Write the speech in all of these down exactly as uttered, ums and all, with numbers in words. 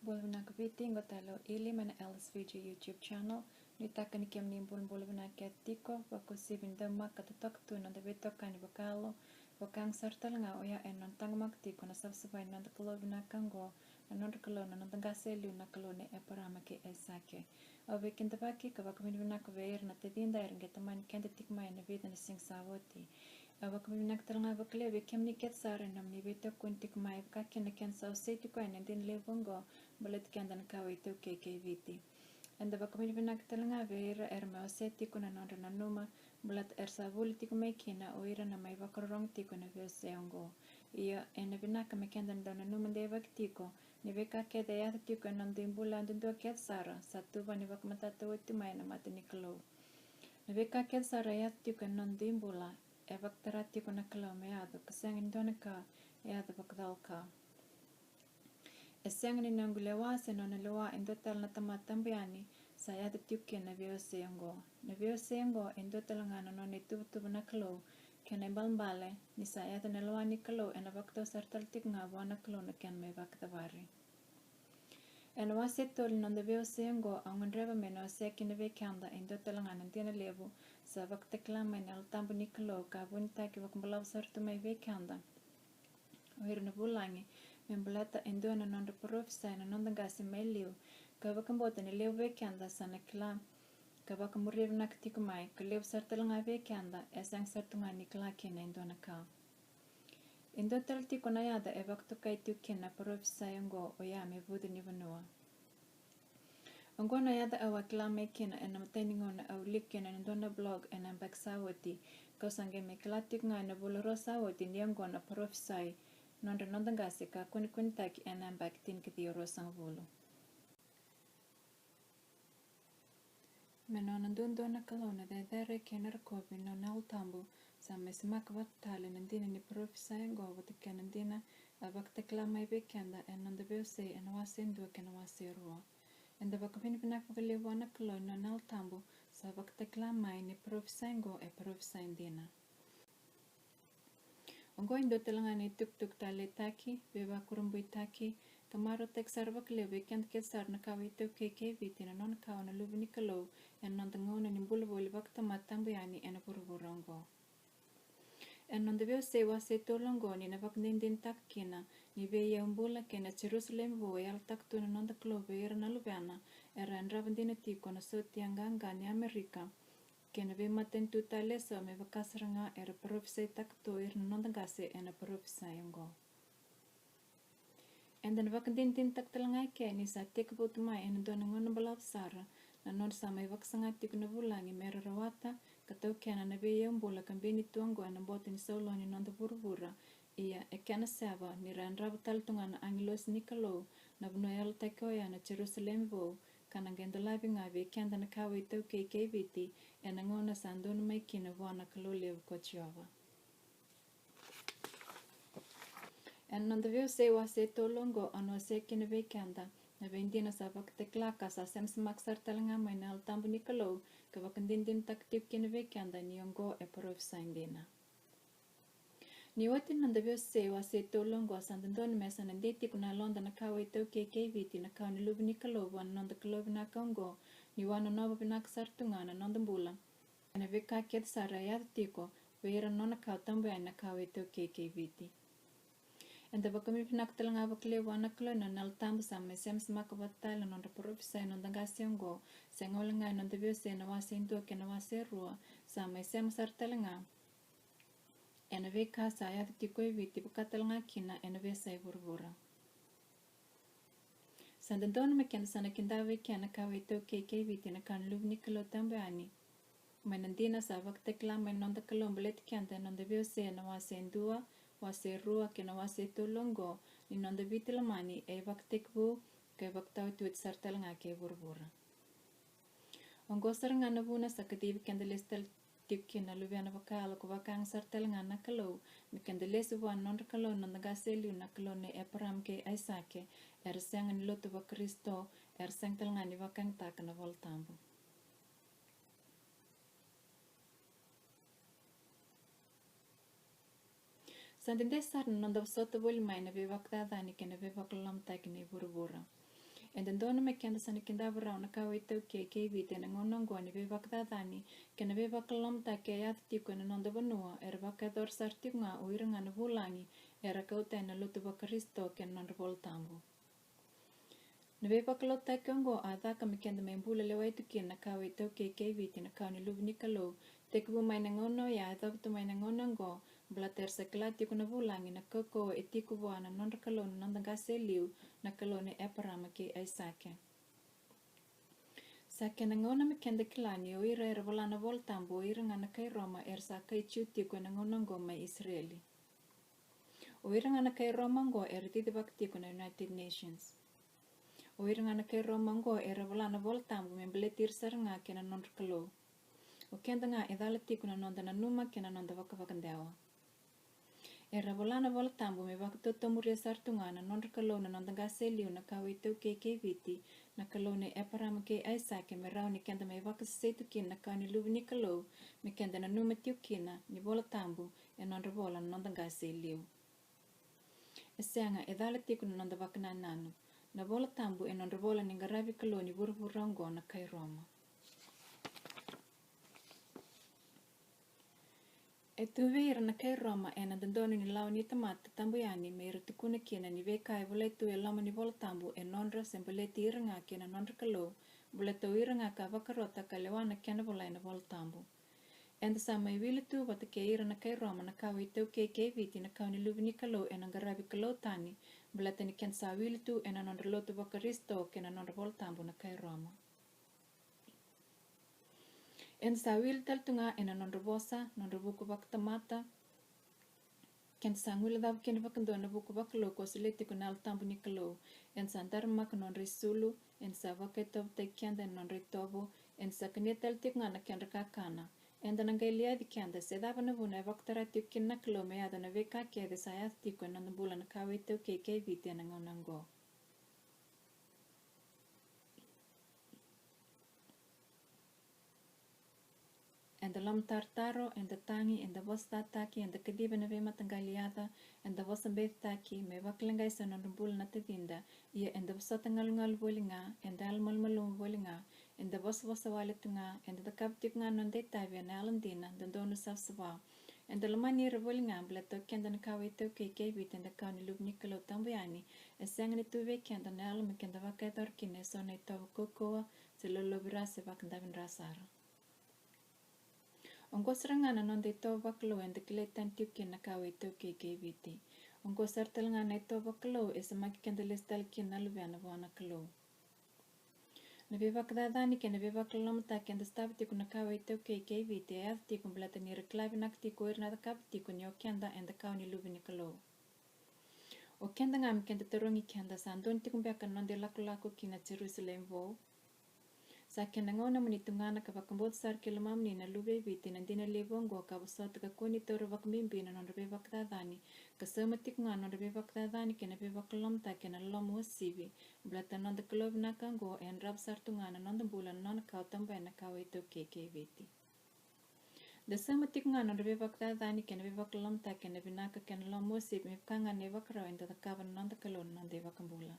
Bula vinaka Viti, qo tale o Ili mai na Alice Fiji YouTube channel. Nuitaka ni kemuni bulabula vinaka kece tiko, vakauasivi ni daumaka totoka tu na noda veitokani vakayalo, vakayago sara tale ga oya ena nona taqomaka tiko na savasava ni noda Kalou vinaka oqo, na nodra Kalou na noda qase e liu, na Kalou nei Eparama kei Aisake. Au veikidavaki ka vakavinavinaka vei ira na tacida era qai tomani keda tiko mai ena vica na siga sa oti. Au vakavinavinaka tale ga vakalevu vei kemuni kece sara ena nomuni veitokoni tiko mai, vaka kina na kena sa wasei tiko yani na dina levu oqo baleti keda na kawa iTaukei kei Viti. Eda vakavinavinaka tale ga vei ira era mai wasea tiko na nodra nanuma baleta era sa vuli tiko mai kina o ira na mai vakarorogo tiko ena veiwasei oqo. Ia, ena vinaka me keda na dau nanuma deivaki tiko ni veika kece e yaco tiko ena noda ibula yadudua kece sara sa tuva ni vakamatata oti mai ena mata ni Kalou. Na veika kece sara e yaco tiko ena noda ibula e vakatara tiko na Kalou me yaco, ka sega ni dua na ka e yaco vakacalaka. E sega ni noqu lewa se nona lewa e dua tale na tamata tabu yani sa yaco tiko kina na veiwasei oqo. Na veiwasei oqo e dua tale ga na nona ituvatuva na Kalou, kei na ibalebale ni sa yaco na lewa ni Kalou, ena vakatau sara tale tiko ga vua na Kalou na kena mai vakacavari. Ena wase tolu ni noda veiwasei oqo, au gadreva me na wasea kina vei keda e dua tale ga na dina levu sa vakatakila mai na Yalo Tabu ni Kalou, ka vunitaki vakabalavu sara tu mai vei keda o ira na vulagi me baleta e dua na nodra parofisai na noda qase mai liu, ka vakabauta ni levu vei keda sa na kila ka vakamuria vinaka tiko mai, ka levu sara tale ga vei keda e sega sara tu ga ni kila kina e dua na ka. E dua tale tiko na yaca e vakatokai tiko kina na parofisai oqo, oya me vucu ni vanua. Oqo na yaca au a kila mai kina ena imatai ni gauna au wilika kina ena dua na blog ena yabaki sa oti, kau sa qai mai kila tiko ga ena vula rua sa oti ni oqo na parofisai nodra noda qase ka kunekunetaki ena yabaki tinikaciwa ruasagavulu. Me nona duadua na Kalou na cecere kei na rokovi, na nona Yalo Tabu sa mai semaka vata tale na dina ni parofisai oqo vata kei na dina a vakatakila mai vei keda ena noda veiwasei ena wase dua kei na wase rua. Eda vakavinavinaka vakalevu vua na Kalou ni nona Yalo Tabu sa vakatakila mai ni parofisai oqo e parofisai dina. Oqo e dua tale ga na itukutuku taleitaki, veivakurabuitaki, ka marautaki sara vakalevu vei keda kece sara na kawa iTaukei kei Viti na nona kawa na Luve ni Kalou ena noda gauna ni bula voli vakatamata tabu yani ena vuravura oqo. Ena noda veiwasei wase tolu oqo, ni na vakadinadinataka kina ni veiyau bula kei na Jerusalemi Vou e yalataka tu na noda Kalou vei ira na luvena era yadrava dina tiko na sotia qaqa ni Amerika kei na veimatanitu tale eso, me vaka sara ga era parofisaitaka tu o ira na noda qase ena parofisai oqo. Eda na vakadinadinataka tale ga eke ni sa tekivu tu mai ena dua na gauna balavu sara na nodra sa mai vakasaga tiko na vulagi me ra rawata ka taukena na veiyau bula ka bini tu oqo ena boto ni sauloni noda vuravura. Ia, e kena seva ni ra yadrava tale tu ga na agilosi ni Kalou na vanua yalataki oya na Jerusalemi Vou, ka na qai dolavi ga vei keda na kawa iTaukei kei Viti ena gauna sa donu mai kina vua na Kalou levu ko Jiova. Ena noda veiwasei wase tolu oqo, au na wasea kina vei keda na veidina sa vakatakila ka sa semasemaka sara tale ga mai na Yalo Tabu ni Kalou, ka vakadinadinataka tiko kina vei keda ni oqo e parofisai dina. Ni oti na noda veiwasei wase tolu oqo, sa dodonu me sa na dei tiko na yaloda na kawa iTaukei kei Viti na kawa ni Luve ni Kalou vua na noda Kalou vinaka oqo, ni wanonova vinaka sara tu ga na noda bula ena veika kece sara e yaco tiko vei ira na nona kawa tabu yani na kawa iTaukei kei Viti. Eda vakavinavinaka tale ga vakalevu vua na Kalou ni nona Yalo Tabu sa mai semasemaka vata tale na nodra parofisai na noda qase oqo, sega wale ga ena noda veiwasei na wase dua kei na wase rua, sa mai sema sara tale ga ena veika sa yaco tiko e Viti, vaka tale ga kina ena veiyasai vuravura. Sa dodonu me keda sa na kidava eke na kawa iTaukei kei Viti na kawa ni Luve ni Kalou tabu yani, mai na dina sa vakatakila mai na noda Kalou baleti keda ena noda veiwasei ena wase dua, wase rua kei na wase tolu oqo, ni noda Viti lomani e ivakatekivu ka ivakataotioti sara tale ga kei vuravura. Oqo sara ga na vuna sa kacivi keda lesu tale tiko kina na luvena vakayalo ko vakayago sara tale ga na Kalou, me keda lesu vua na nodra Kalou na noda qase e liu, na Kalou nei Eparama kei Aisake, era sega ni lotu vaKarisito, era sega tale ga ni vakayagataka na iVola Tabu. Sa dede sara na noda vosota voli mai na veivakacacani kei na veivakalolomataki ni vuravura. E dodonu me keda sa na kidava rawa na kawa iTaukei kei Viti ena gauna oqo ni veivakacacani kei na veivakalolomataki e yaco tiko ena noda vanua, era vakayacora sara tiko ga o ira ga na vulagi era kauta yani na lotu vaKarisito kei na nodra Vola Tabu. Na veivakalotutaki oqo a caka me keda mai bula lewai tu kina na kawa iTaukei kei Viti na kawa ni luve ni Kalou, tekivu mai na gauna oya e yacova tu mai na gauna oqo, baleta era sa kila tiko na vulagi na kaukauwa e tiko vua na nodra Kalou na noda qase e liu, na Kalou nei Eparama kei Aisake. Sa kena gauna me keda kila ni o ira era vola na Vola Tabu o ira ga na kai Roma era sa kai Jiu tiko ena gauna oqo mai Isireli. O ira ga na kai Roma oqo era cicivaka tiko na United Nations. O ira ga na kai Roma oqo era vola na Vola Tabu me baleti ira sara ga kei na nodra Kalou. O keda ga e cala tiko na noda nanuma kei na noda vakavakadewa. Era vola na Vola Tabu me vakatotomuria sara tu ga na nodra Kalou na noda qase e liu na kawa iTaukei kei Viti, na Kalou nei Eparama kei Aisake, me rawa ni keda mai vakasesei tu kina na kawa ni luve ni Kalou, me keda nanuma tiko kina ni Vola Tabu e nodra vola na noda qase e liu. E sega, e cala tiko na noda vakanananu. Na Vola Tabu e nodra vola ni qaravi Kalou ni vuravura oqo na kai Roma. E tu vei ira na kai Roma ena dodonu ni lawa ni tamata tabu yani me ra tukuna kina ni veika e volai tu e loma ni Vola Tabu e nodra se baleti ira ga kei na nodra Kalou, baleta o ira ga ka vakarota ka lewa na kena volai na Vola Tabu. Eda sa mai wili tu vata kei ira na kai Roma na kawa iTaukei kei Viti na kawa ni luve ni Kalou ena qaravi Kalou tani, baleta ni keda sa wili tu ena nodra lotu vaKarisito kei na nodra Vola Tabu na kai Roma. Eda sa wili tale tu ga ena nodra vosa, nodra vuku vakatamata. Keda sa guilecava kina vakadua na vuku vakalou ka solia tiko na Yalo Tabu ni Kalou. Eda sa daramaka nodra isulu, eda sa vakaitovotaki keda ena nodra itovo, eda sa kania tale tiko ga na kedra kakana. Eda na qai liaci keda se cava na vuna e vakatara tiko kina na Kalou me yaco na veika kece sa yaco tiko ena noda bula na kawa iTaukei kei Viti ena gauna oqo. Eda lomatarotaro, eda tagi, eda vosa tataki, eda kaciva na veimataqali yaca, eda vosa becetaki, me vakaleqai sa nodra bula na tacida, ia eda vosota galugalu voli ga, eda yalomalumalumu voli ga, eda vosavosa wale tu ga, eda cakava tiko ga na noda itavi ena yalodina, dodonu savasava. Eda lomani ira voli ga, baleta o keda na kawa iTaukei kei Viti eda kawa ni luve ni Kalou tabu yani, e sega ni tu vei keda na yalo me keda vakayacora kina eso na itovo kaukauwa, se lolovira se vakadavidra sara. Oqo sara ga na noda itovo vakalou eda kilai tani tiko kina na kawa iTaukei kei Viti. Oqo sara tale ga na itovo vakalou e semaki keda lesu tale kina na luvena vua na Kalou. Na veivakacacani kei na veivakalolomataki eda sotava tiko na kawa iTaukei kei Viti e yaco tiko baleta ni ra kila vinaka tiko o ira na cakava tiko ni o keda eda kawa ni luve ni Kalou. O keda ga me keda tarogi keda, sa donu tiko beka na noda ilakolako ki na Jerusalemi Vou? Sa kena gauna mo ni tugana ka vakabauta sara ki lomamuni na luve i Viti na dina levu oqo ka vosota ka kua ni taura vakabibi na nodra veivakacacani, ka sauma tiko ga na nodra veivakacacani kei na veivakalolomataki ena loloma uasivi, baleta na noda Kalou vinaka oqo e yadrava sara tu ga na noda bula na nona kawa tabu yani na kawa iTaukei kei Viti. Da sauma tiko ga na nodra veivakacacani kei na veivakalolomataki ena vinaka kei na loloma uasivi me vaka ga na ivakarau eda cakava na noda Kalou na noda iVakabula.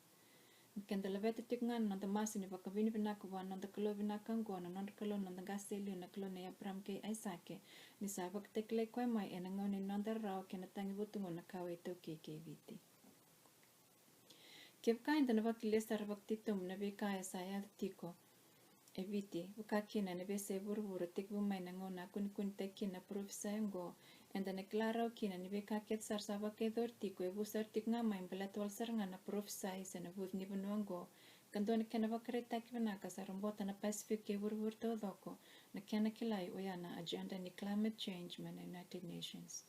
Me keda laveta tiko ga na noda masu ni vakavinavinaka vua na noda Kalou vinaka oqo, na nodra Kalou na noda qase e liu, na Kalou nei Eparama kei Aisake, ni sa vakatakilai koya mai ena gauna ni noda rarawa kei na tagi vutugu na kawa iTaukei kei Viti. Kevaka eda na vakilia sara vakatitobu na veika e sa yaco tiko e Viti, vaka kina ena veiyasai vuravura, tekivu mai na gauna a kunekunetaki kina na parofisai oqo, eda na kila rawa kina ni veika kece sara sa vakayacori tiko e vu sara tiko ga mai baleta wale sara ga na parofisai se na vucu ni vanua oqo, ka dua na kena vakaraitaki vinaka sa robota na Pasifika kei vuravura taucoko na kena kilai, oya na agenda ni climate change mai na United Nations.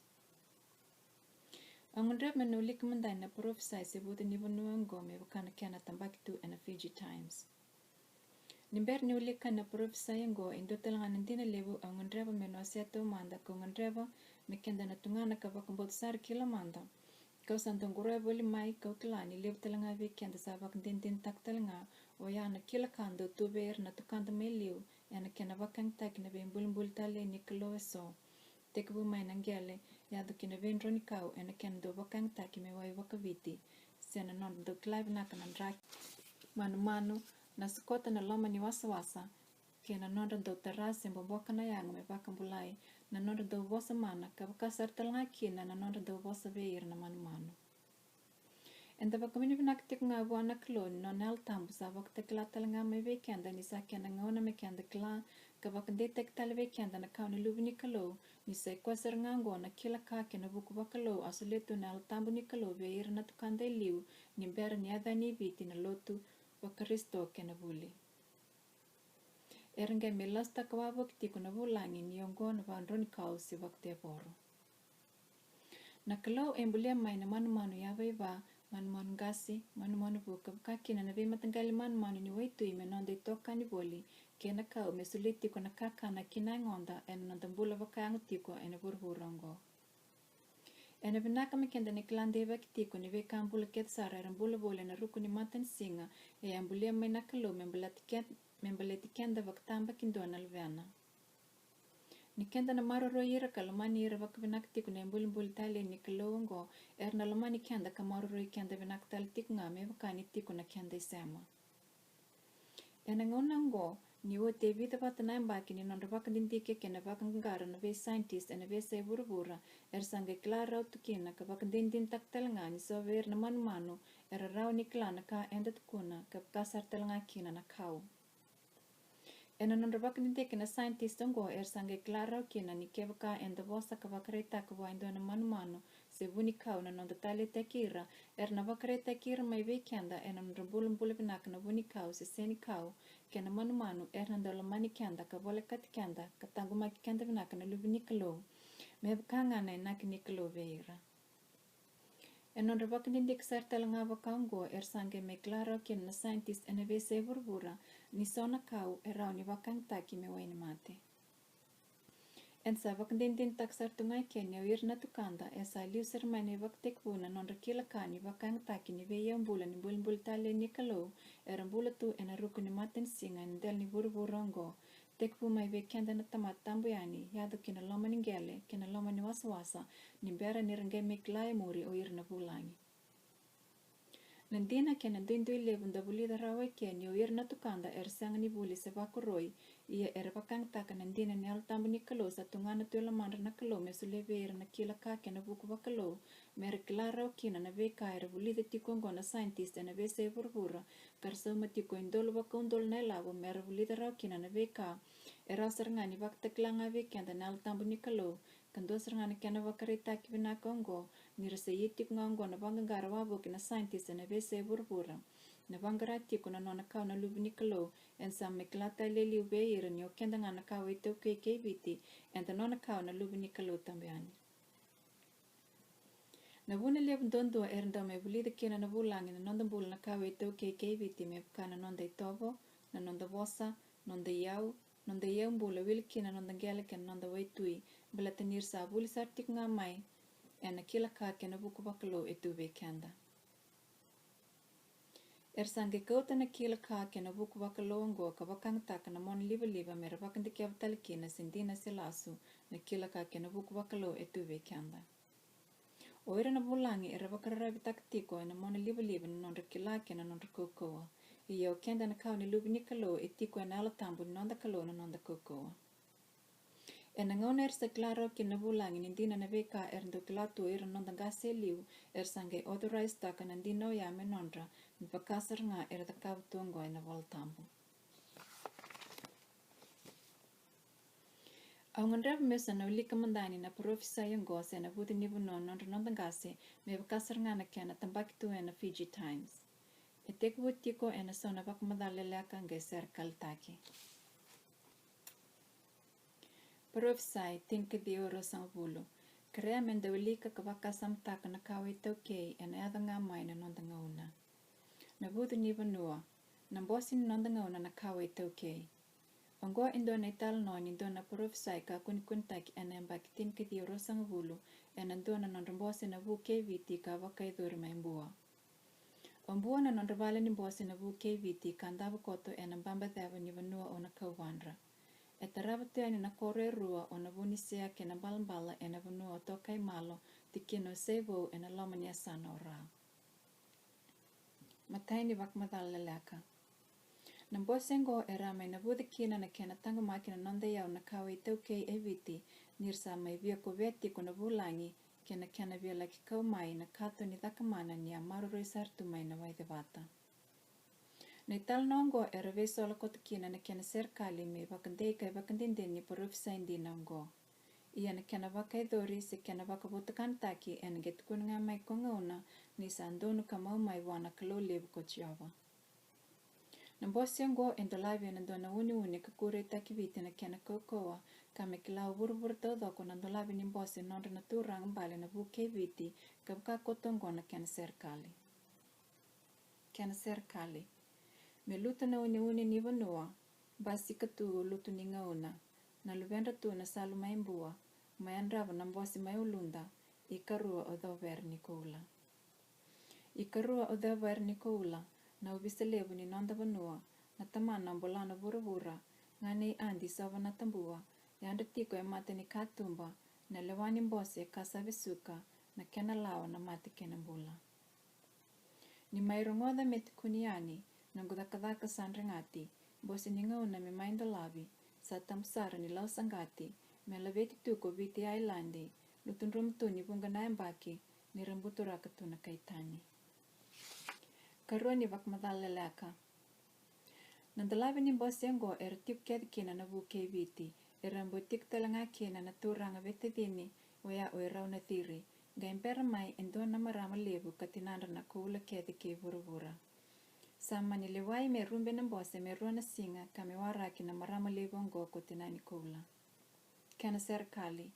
Au gadreva meu na wilika mada na parofisai se vucu ni vanua oqo me vaka na kena tabaki tu ena Fiji Times. Ni bera niu wilika na parofisai oqo, e dua tale ga na dina levu au gadreva meu na wasea taumada, kau gadreva me keda na tugana ka vakabauta sara ki lomada. Kau sa dau qoroya voli mai, kau kila ni levu tale ga vei keda sa vakadinadinataka tale ga, oya na kila ka dau tu vei ira na tukada mai liu ena kena vakayagataki na veibulibuli talei ni Kalou eso, tekivu mai na qele yaco ki na veidronikau ena kena dau vakayagataki me wai vakaviti, se na nodra dau kila vinaka na draki. manumanu, na sokota na loma ni wasawasa, kei na nodra dau tara se boboka na yago me vakabulai na nodra dau vosa mana, ka vaka sara tale ga kina na nodra dau vosa vei ira na manumanu. Eda vakavinavinaka tiko ga vua na Kalou ni nona Yalo Tabu sa vakatakila tale ga mai vei keda ni sa kena gauna me keda kila ka vakadeitaki tale vei keda na kawa ni Luve ni Kalou, ni sa i koya sara ga oqo na kila ka kei na vuku vakalou a solia tu na Yalo Tabu ni Kalou vei ira na tukada e liu ni bera ni yaco yani i Viti na lotu vaKarisito kei na vuli. Era qai me lasutaka wavoki tiko na vulagi ni oqo na vakadronikau se vakatevoro. Na Kalou e bulia mai na manumanu yavaiva, manumanu qase, manumanu vuka, vaka kina na veimataqali manumanu ni waitui me noda itokani voli, kei na kau me solia tiko na kakana ki na yagoda ena noda bula vakayago tiko ena vuravura oqo. Ena vinaka me keda ni kila deivaki tiko ni veika bula kece sara era bula voli ena ruku ni matanisiga e a bulia mai na Kalou me baleti keda, me baleti keda vakatabakidua na luvena. Ni keda na maroroi ira ka lomani ira vakavinaka tiko na ibulibuli talei ni Kalou oqo, era na lomani keda ka maroroi keda vinaka tale tiko ga me vaka ni tiko na keda isema. Ena gauna oqo, ni oti e vica vata na yabaki ni nodra vakadidike kei na vakaqaqara na veiscientist ena veiyasai vuravura, era sa qai kila rawa tu kina ka vakadinadinataka tale ga ni so vei ira na manumanu era rawa ni kila na ka eda tukuna, ka vaka sara tale ga kina na kau. Ena nodra vakadidike na scientist oqo, era sa qai kila rawa kina ni kevaka eda vosa ka vakaraitaka vua e dua na manumanu se vunikau na noda taleitaki ira, era na vakaraitaki ira mai vei keda ena nodra bulabula vinaka na vunikau se senikau kei na manumanu, era na dau lomani keda ka volekati keda ka taqomaki keda vinaka na luve ni Kalou, me vaka ga na inaki ni Kalou vei ira. Ena nodra vakadidike sara tale ga vaka oqo, era sa qai mai kila rawa kina na scientist ena veiyasai vuravura ni so na kau e rawa ni vakayagataki me wainimate. Eda sa vakadinadinataka sara tu ga e ke ni o ira na tukada e sa liu sara mai na ivakatekivu na nodra kila ka ni vakayagataki ni veiyau bula ni bulibuli talei ni Kalou era bula tu ena ruku ni matanisiga ena dela ni vuravura oqo, tekivu mai vei keda na tamata tabu yani, yaco ki na loma ni qele kei na loma ni wasawasa, ni bera ni ra qai mai kila e muri o ira na vulagi. Na dina kei na duidui levu da vulica rawa e ke ni o ira na tukada era sega ni vuli se vakoroi, ia era vakayagataka na dina ni Yalo Tabu ni Kalou sa tugana tu e lomadra na Kalou me solia vei ira na kila ka kei na vuku vakalou, me ra kila rawa kina na veika era vulica tiko oqo na scientist ena veiyasai vuravura, ka ra sauma tiko e udolu vakaudolu na ilavo me ra vulica rawa kina na veika e rawa sara ga ni vakatakila ga vei keda na Yalo Tabu ni Kalou. Ka dua sara ga na kena vakaraitaki vinaka oqo, ni ra sa ia tiko ga oqo na vaqaqara wavoki na scientist ena veiyasai vuravura, na vaqara tiko na nona kawa na luve ni Kalou, eda sa mai kila tale e liu vei ira ni o keda ga na kawa iTaukei kei Viti, eda nona kawa na luve ni Kalou tabu yani. Na vuna levu duadua era dau mai vulica kina na vulagi na noda bula na kawa iTaukei kei Viti me vaka na noda itovo, na noda vosa, noda iyau, noda iyau bula, wili kina na noda qele kei na noda waitui, baleta ni ra sa vuli sara tiko ga mai ena kila ka kei na vuku vakalou e tu vei keda. Era sa qai kauta na kila ka kei na vuku vakalou oqo ka vakayagataka na mona livaliva me ra vakadikeva tale kina se dina se lasu na kila ka kei na vuku vakalou e tu vei keda. O ira na vulagi era vakararavitaka tiko ena mona livaliva na nodra kila kei na nodra kaukauwa. Ia o keda na kawa ni luve ni Kalou e tiko ena Yalo Tabu ni noda Kalou na noda kaukauwa. Ena gauna era sa kila rawa kina na vulagi ni dina na veika era dau kila tu o ira na noda qase e liu, era sa qai authorize-taka na dina oya me nodra, me vaka sara ga era cakava tu oqo ena Vola Tabu. Au gadreva meu sa na wilika mada yani na parofisai oqo se na vucu ni vanua na nodra noda qase, me vaka sara ga na kena tabaki tu ena Fiji Times. E tekivu tiko ena so na vakamacala leleka qai sere kalitaki. Parofisai tinikaciwa ruasagavulu. Kerea me da wilika ka vakasamataka na kawa iTaukei ena yaco ga mai na noda gauna. Na vucu ni vanua. Na bose ni noda gauna na kawa iTaukei. Oqo e dua na italanoa ni dua na parofisai ka kunikunitaki ena yabaki tinikaciwa ruasagavulu ena dua na nodra bose na Vu kei Viti ka vakayacori mai Bua. O Bua na nodra vale ni bose na Vu kei Viti ka davo koto ena baba ceva ni vanua o Nakauvadra. E tarava tu yani na koro e rua o Navunisea kei Nabalabala ena vanua o Tokaimalo, tikina o Saivou, ena loma ni yasana o Ra. Matai ni vakamacala leleka. Na bose oqo era mai navuca kina na kena taqomaki na noda iyau na kawa iTaukei e Viti, ni ra sa mai via kovea tiko na vulagi kei na kena via laki kau mai na kato ni cakamana ni a maroroi sara tu mai na waicevata. Na italanoa oqo era veisola koto kina na kena serekali me ivakadei ka ivakadinadina ni parofisai dina oqo. Ia na kena vakayacori se kena vakavotukanataki ena qai tukuna ga mai ko gauna ni sa donu ka mau mai vua na Kalou levu ko Jiova. Na bose oqo e dolavi ena dua na uneune ka kureitaki Viti na kena kaukauwa, ka me kila o vuravura taucoko na dolavi ni bose nodra na turaga bale na vu kei Viti, ka vaka koto oqo na kena serekali. Kena serekali. Me lutu na uneune ni vanua, basika tu o lutu ni gauna. Na luvedra tu na salu mai Bua, mai yadrava na bose mai Uluda, ikarua o Covera ni Koula. Ikarua o Covera ni Koula, na ovisa levu ni noda vanua, na tamana o Bola na Vuravura, ga nei Adi Sova na Tabua, yadra tiko e mata ni katuba, na lewa ni bose ka sa vesuka, na kena lawa na mate kei na bula. Ni mai rogoca me tukuni yani, noqu cakacaka sa dregati, bose ni gauna me mai dolavi, sa tabu sara ni lau saqati, me laveti tu ko Viti Ailadi, lutu drumu tu ni vuqa na yabaki, ni ra buturaka tu na kai tani. Karua ni vakamacala leleka. Na dolavi ni bose oqo era tiko kece kina na vu kei Viti, era bau tiko tale ga kina na turaga veitacini, oya o irau na Ciri, qai bera mai e dua na marama levu ka tinadra na Koula kece kei vuravura. Sa mani lewai me rube na bose me rua na siga ka me waraki na marama levu oqo ko tina ni Koula. Kena serekali.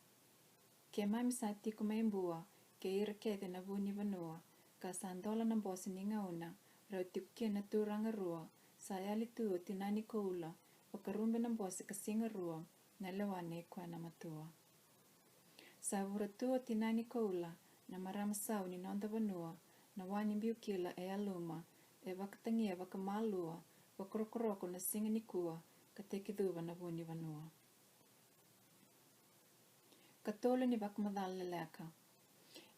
Keimami sa tiko mai Bua, kei ira kece na vu ni vanua, ka sa dola na bose ni gauna, rau tiko kina na turaga rua, sa yali tu o tina ni Koula, vakarube na bose ka siga rua, na lewa nei koya na matua. Sa vura tu o tina ni Koula, na marama sau ni noda vanua, na wa ni biu kila e yaluma, e vakatagia vakamalua, vakarokoroko na siga nikua, ka tekicuva na vu ni vanua. Katolu ni vakamacala leleka.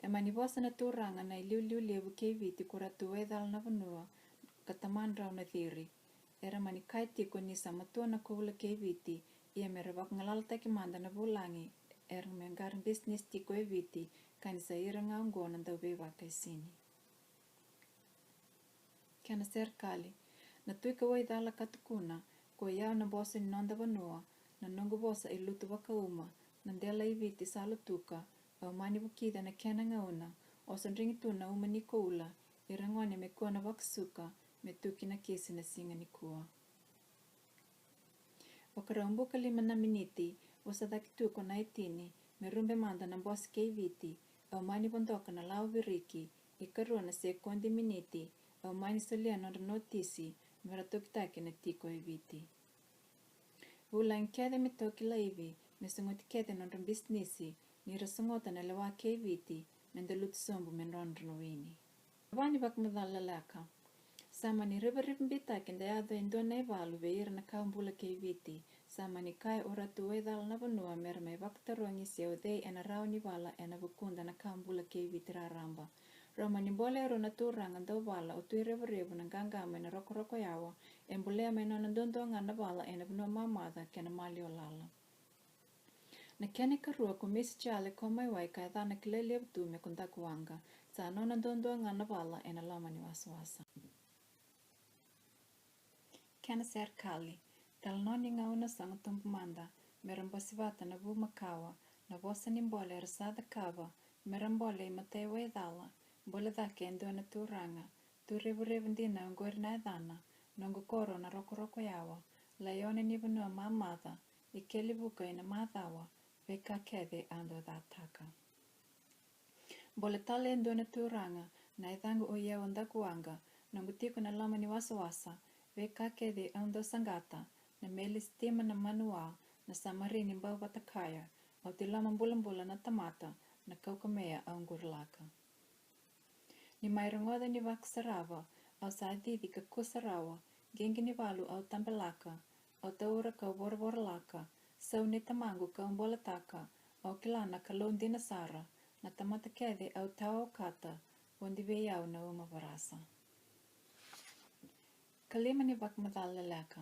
E mani vosa na turaga na iliuliu levu kei Viti ko Ratu Waicala na Vanua, ka tamadrau na Ciri. Era mani kaya tiko ni sa matua na Koula kei Viti, ia me ra vakagalalataki mada na vulagi, era me qara bisinisi tiko e Viti, ka ni sa ira ga oqo na dauveivakaisini. Kena serekali. Na Tui ko Waicala ka tukuna, ko i au na bose ni noda vanua, na noqu vosa e lutu vakauma, na dela i Viti sa lutuka, au mani vukica na kena gauna, oso drigi tu na uma ni Koula, ira gone me kua na vakasuka, me tuki na kisi na siga nikua. Vakarau buka lima na miniti, vosa cake tu ko Naitini, me rube mada na bose kei Viti, au mani vodoka na lawa viriki, ikarua na sekodi miniti, au mani solia nodra notisi, me ra tokitaki na tiko e Viti. Vulagi kece me toki laivi, me sogoti kece nodra bisinisi, ni ra sogota na lewa kei Viti, me da lutu sobu me nodra na wini. Kava ni vakamacala leleka. Sa mani rivarivabitaki da yaco e dua na ivalu vei ira na kawa bula kei Viti. Sa mani kaya o Ratu Waicala na Vanua me ra mai vakatarogi se o cei ena rawa ni vala ena vukuda na kawa bula kei Viti raraba. Rau mani bolea rau na turaga dau vala o Tui Revurevu na qaqa mai na Rokoroko Yawa, e bolea mai nona duadua ga na vala ena vanua mamaca kei na maliwa lala. Na kena ikarua ko Misi Jale ko Maiwai ka yacana kilai levu tu me ko Dakuwaqa. Sa nona duadua ga na vala ena loma ni wasawasa. Kena serekali. Talanoa ni gauna sogo tabu mada, me ra bose vata na vu makawa, na vosa ni bole era sa cakava, me ra bole i matai Waicala, bole cake e dua na turaga, tu revurevu dina oqori na yacana, noqu koro na Rokoroko Yawa, laione ni vanua mamaca, i Kelivuka ina macawa, veika kece au dau cataka. Bole tale e dua na turaga, na yacaqu o Yau Dakuwaqa, noqu tiko na loma ni wasawasa, veika kece au dau saqata, na meli sitima na manuwa, na samarini bau vata kaya, au ti loma bulabula na tamata, na kaukamea au qurulaka. Ni mai rogoca ni vakasarava, au sa cici ka kusa rawa, qiqi ni valu au tabelaka, au taura kau voravora laka, sau nei tamaqu kau bolataka, au kila na Kalou dina sara, na tamata kece au tawa okata, odi vei au na uma varasa. Ka lima ni vakamacala leleka.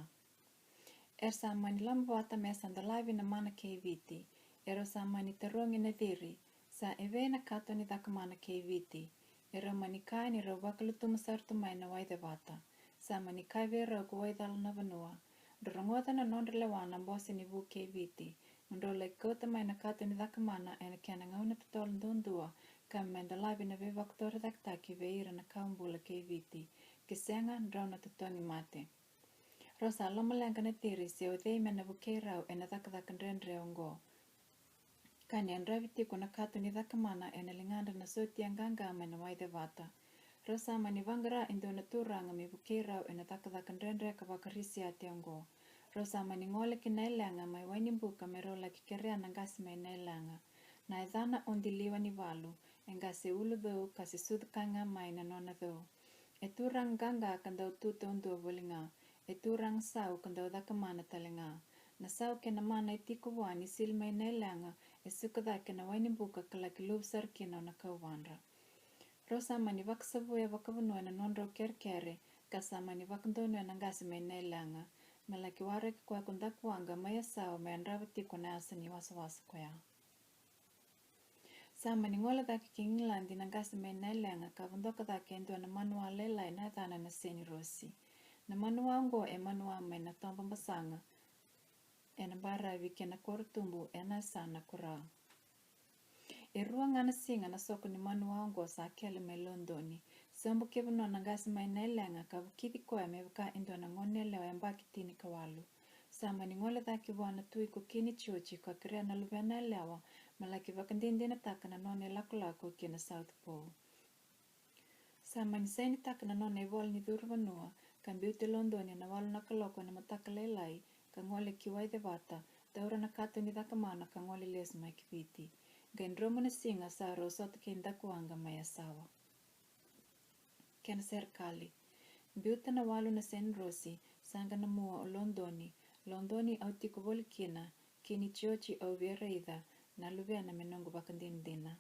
Era sa mani lomavata me sa dolavi na mana kei Viti. Erau sa mani tarogi na ciri, sa evei na kato ni cakamana kei Viti? Erau mani kaya ni rau vakalutuma sara tu mai na waicevata. Sa mani kaya vei rau ko waicala na vanua: Drau rogoca na nodra lewa na bose ni vu kei Viti, mo drau laki kauta mai na kato ni cakamana ena kena gauna totolo duadua, ka me dolavi na veivakatorocaketaki vei ira na kawa bula kei Viti. Ke sega, drau na totogi mate. Rau sa lomaleqa na ciri se o cei me na vukei rau ena cakacaka dredre oqo. Ka ni yadravi tiko na kato ni cakamana ena ligadra na sotia qaqa mai na waicevata. Rau sa mani vaqara e dua na turaga me vukei rau ena cakacaka dredre ka vakarisiati oqo. Rau sa mani gole ki Nailega mai Wainibuka me rau laki kerea na qase mai Nailega. Na yacana o Diliwa ni Valu, e qase ulucou ka se sucu ka ga mai na nona cou. E turaga qaqa ka dau tu taudua voli ga. E turaga sau ka dau cakamana tale ga. Na sau kei na mana e tiko vua ni sili mai Nailega, e suka cake na Wainibuka ka laki luvu sara kina o Nakauvadra. Rau sa mani vakasavuya vakavanua na nodrau kerekere, ka sa mani vakadonuya na qase mai Nailega, me laki waraki koya ko Dakuwaqa mai Yasawa me yadrava tiko na yasa ni wasawasa koya. Sa mani gole cake ki Igiladi na qase mai Nailega ka vodoka cake e dua na manuwa lailai na yacana na Seni Rosi. Na manuwa oqo e manuwa mai na toba basaga ena baravi kei na koro tubu ena yasana ko Ra. E rua ga na siga na soko ni manuwa oqo sa kele mai Lodoni. Sobu ki vanua na qase mai Nailega ka vukici koya me vaka e dua na goneyalewa yabaki tinikawalu. Sa mani gole cake vua na tui ko Kini Jioji ka kerea na luvena yalewa me laki vakadinadinataka na nona ilakolako ki na South Pole. Sa mani sainitaka na nona ivola ni curu vanua ka biuta e Lodoni ena walu na kaloko ena mataka lailai, ka gole ki waicevata, taura na kato ni cakamana ka gole lesu mai ki Viti. Qai dromu na siga sa rau sota kei Dakuwaqa mai Yasawa. Kena serekali. Biuta na walu na Seni Rosi, saqa na mua o Lodoni. Lodoni, au tiko voli kina. Kini Jioji, au via raica na luvena me noqu vakadinadina.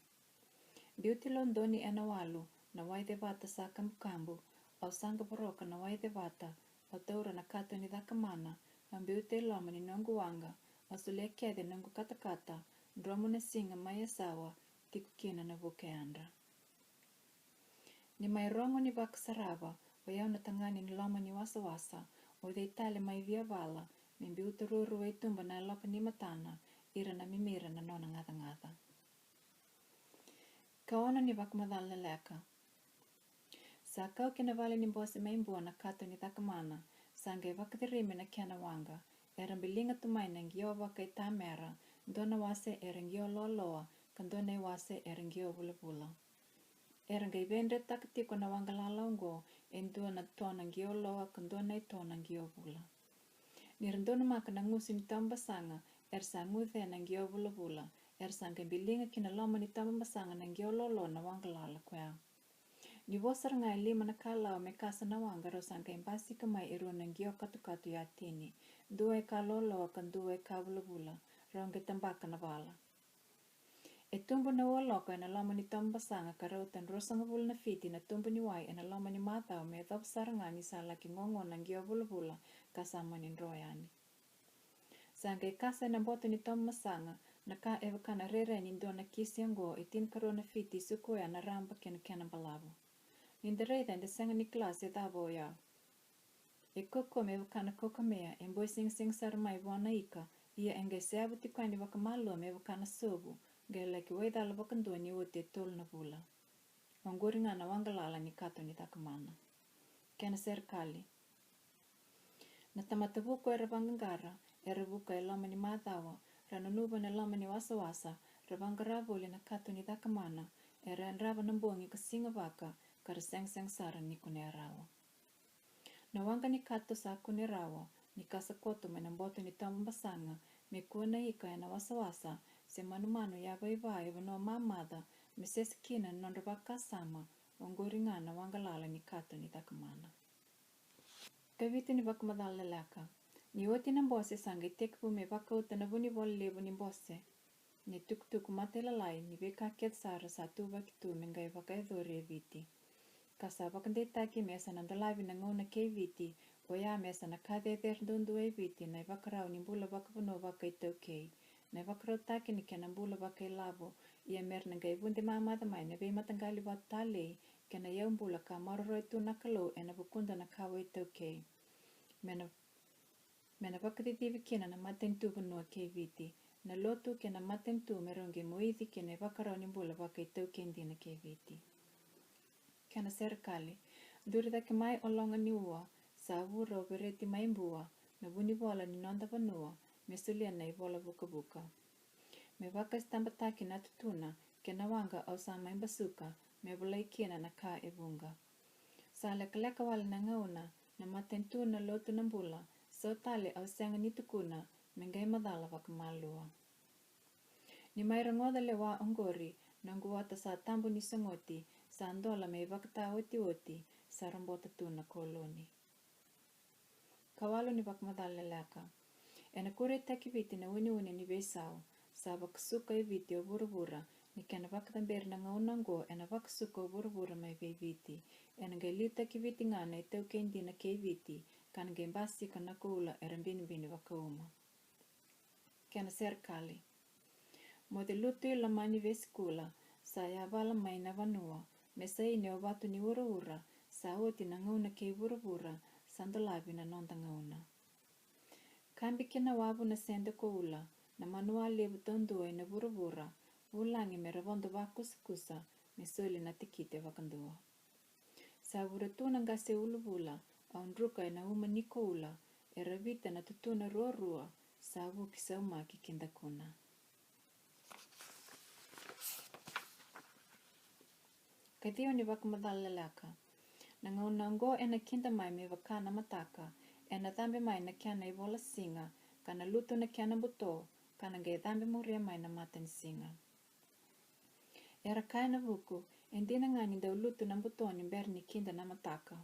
Biuta e Lodoni ena walu, na waicevata sa kabukabu. Au saqa voroka na waicevata, au taura na kato ni cakamana, au biuta e loma ni noqu waqa, au solia kece noqu katakata, dromu na siga mai Yasawa, tiko kina na vuka yadra. Ni mai rogo ni vakasarava, o yau na tagane ni loma ni wasawasa, o cei tale mai via vala me biuta ruarua i tuba na yaloka ni matana, ira na mimira na nona gacagaca. Ka ono ni vakamacala leleka. Sa kau ki na vale ni bose mai Bua na kato ni cakamana, sa qai vakacirimi na kena waqa. Era biliga tu mai na qio vakaitamera, dua na wase era qio loaloa, ka dua na iwase era qio vulavula. Era qai veidretaka tiko na waqa lala oqo e dua na to na qio loa ka dua na ito na qio vula. Ni ra donumaka na gusu ni toba basaga, era sa guce na qio vulavula, era sa qai biliga ki na loma ni toba basaga na qio loaloa na waqa lala koya. Ni vo sara ga e lima na kalawa me kasa na waqa, rau sa qai basika mai e rua na qio katukatu yatini, dua e ka loaloa ka dua e ka vulavula, rau qai tabaka na vala. E tubu na ualoka ena loma ni toba basaga ka rauta ruasagavulu na fiti na tubu ni wai ena loma ni macawa me yacova sara ga ni sa laki gogo na qio vulavula ka sa mani dro yani. Sa qai kasa ena boto ni toba basaga na ka e vaka na rairai ni dua na kisi oqo e tinikarua na fiti sukuya na raba kei na kena balavu. Ni da raica eda sega ni kila se cava oya. E kaukaua me vaka na kaukamea, e boi sigasigi sara mai vua na ika, ia e qai seavu tiko yani vakamalua me vaka na sovu, qai laki waicala vakadua ni oti e tolu na vula. Oqori ga na waqa lala ni kato ni cakamana. Kena serekali. Na tamata vuku era vaqaqara, era vuka e loma ni macawa, ra nunuva na loma ni wasawasa, ra vaqara voli na kato ni cakamana, era yadrava na bogi ka siga vaka, ka ra segasega sara ni kunea rawa. Na waqa ni kato sa kune rawa ni kasa koto mai na boto ni toba basaga, me kua na ika ena wasawasa se manumanu yavaiva e vanua mamaca, me sese kina na nodra vakasama. Oqori ga na waqa lala ni kato ni cakamana. Kavitu ni vakamacala leleka. Ni oti na bose sa qai tekivu me vakauta na vunivola levu ni bose, ni tukutuku matailalai ni veika kece sara sa tuvaki tu me qai vakayacori e Viti. Ka sa vakadeitaki me sa na dolavi na gauna kei Viti, oya me sa na ka cecere duadua e Viti na ivakarau ni bula vakavanua vakaitaukei, na ivakarautaki ni kena bula vakailavo, ia me ra na qai vude mamaca mai na veimataqali vatu talei kei na iyau bula ka maroroi tu na Kalou ena vukuda na kawa iTaukei. Me na me na vakacicivi kina na matanitu vanua kei Viti, na lotu kei na matanitu me rau qai moici kina ivakarau ni bula vakaitaukei dina kei Viti. Kena serekali, duri cake mai o loga ni ua, sa vu rau vereti mai Bua, na vunivola ni noda vanua, me solia na ivola vukavuka. Me vakasitabataki na tutuna kei na waqa au sa mai basuka, me volai kina na ka e vuqa. Sa lekaleka wale na gauna, na matanitu, na lotu, na bula, so tale au sega ni tukuna, me qai macala vakamalua. Ni mai rogoca lewa oqori, noqu ota sa tabu ni sogoti, sa dola me ivakataotioti, sa robota tu na koloni. Kawalu ni vakamacala leleka. Ena kureitaki Viti na uneune ni veisau, sa vakasuka e Viti o vuravura, ni kena vakacaberi na gauna oqo ena vakasuka o vuravura mai vei Viti. Ena qai liutaki Viti ga na itaukei dina kei Viti, ka na qai basika na koula era binibini vakauma. Kena serekali. Moce lutu i loma ni vesikula, sa yavala mai na vanua, me saini o vatu ni uraura, sa oti na gauna kei vuravura, sa dolavi na noda gauna. Kabi kina wavu na sede koula, na manua levu taudua ena vuravura, vulagi me ra vodo vakusakusa, me soli na tikite vakadua. Sa vura tu na qase uluvula, au druka ena uma ni koula, e ravita na tutuna ruarua, sa vuki saumaki ki dakuna. Kaciwa ni vakamacala leleka. Na gauna oqo ena kida mai me vaka na mataka, ena cabe mai na kena ivola siga, ka na lutu na kena buto, ka na qai cabe muria mai na mata ni siga. Era kaya na vuku, e dina ga ni dau lutu na buto ni bera ni kida na mataka.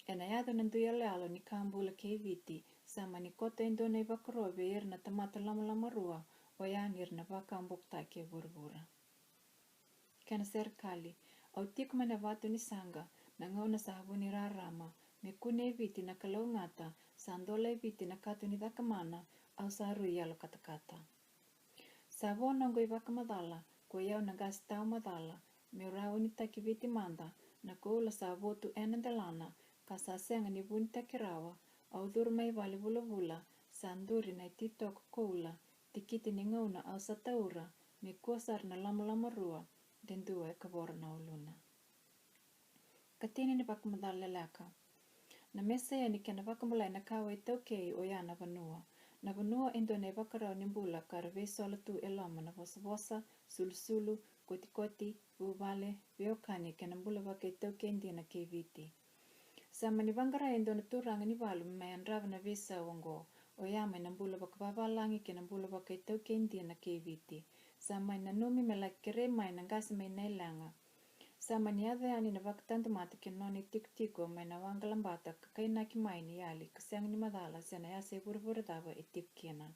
Ena yaco na dui yaloyalo ni ka bula kei Viti, sa mani koto e dua na ivakaro vei ira na tamata lomalomarua, oya ni ra na vakabokotaki e vuravura. Kena serekali, au tiko mai na vatu ni saqa, na gauna sa vu ni rarama, me kune e Viti na kalougata, sa dola e Viti na kato ni cakamana, au sa rui yalo katakata. Sa vo noqu ivakamacala, ko i au na qase tau macala, meu raunitaki Viti mada, na koula sa votu ena delana, ka sa sega ni vunitaki rawa, au curu mai vale vulavula, sa duri na ititoko koula, tikite ni gauna au sa taura, me kua sara na lomalomarua, de dua e kavoro na uluna. Katini ni vakamacala leleka. Na mesa ni kena vakabulai na kawa iTaukei oya na vanua. Na vanua e dua na ivakarau ni bula ka ra veisola tu e loma na vosavosa, sulusulu, kotikoti, vuvale, veiwekani kei na bula vakaitaukei dina kei Viti. Sa mani vaqarai e dua na turaga ni valu me mai yadrava na veisau oqo, oya mai na bula vakavavalagi kei na bula vakaitaukei dina kei Viti. Sa mani nanumi me laki kerei mai na qase mai Nailaga. Sa mani yaco yani na vakatadu mata kei na nona itikotiko mai na waqa labata ka kainaki mai ni yali ka sega ni macala se na yasa i vuravura cava e tiko kina.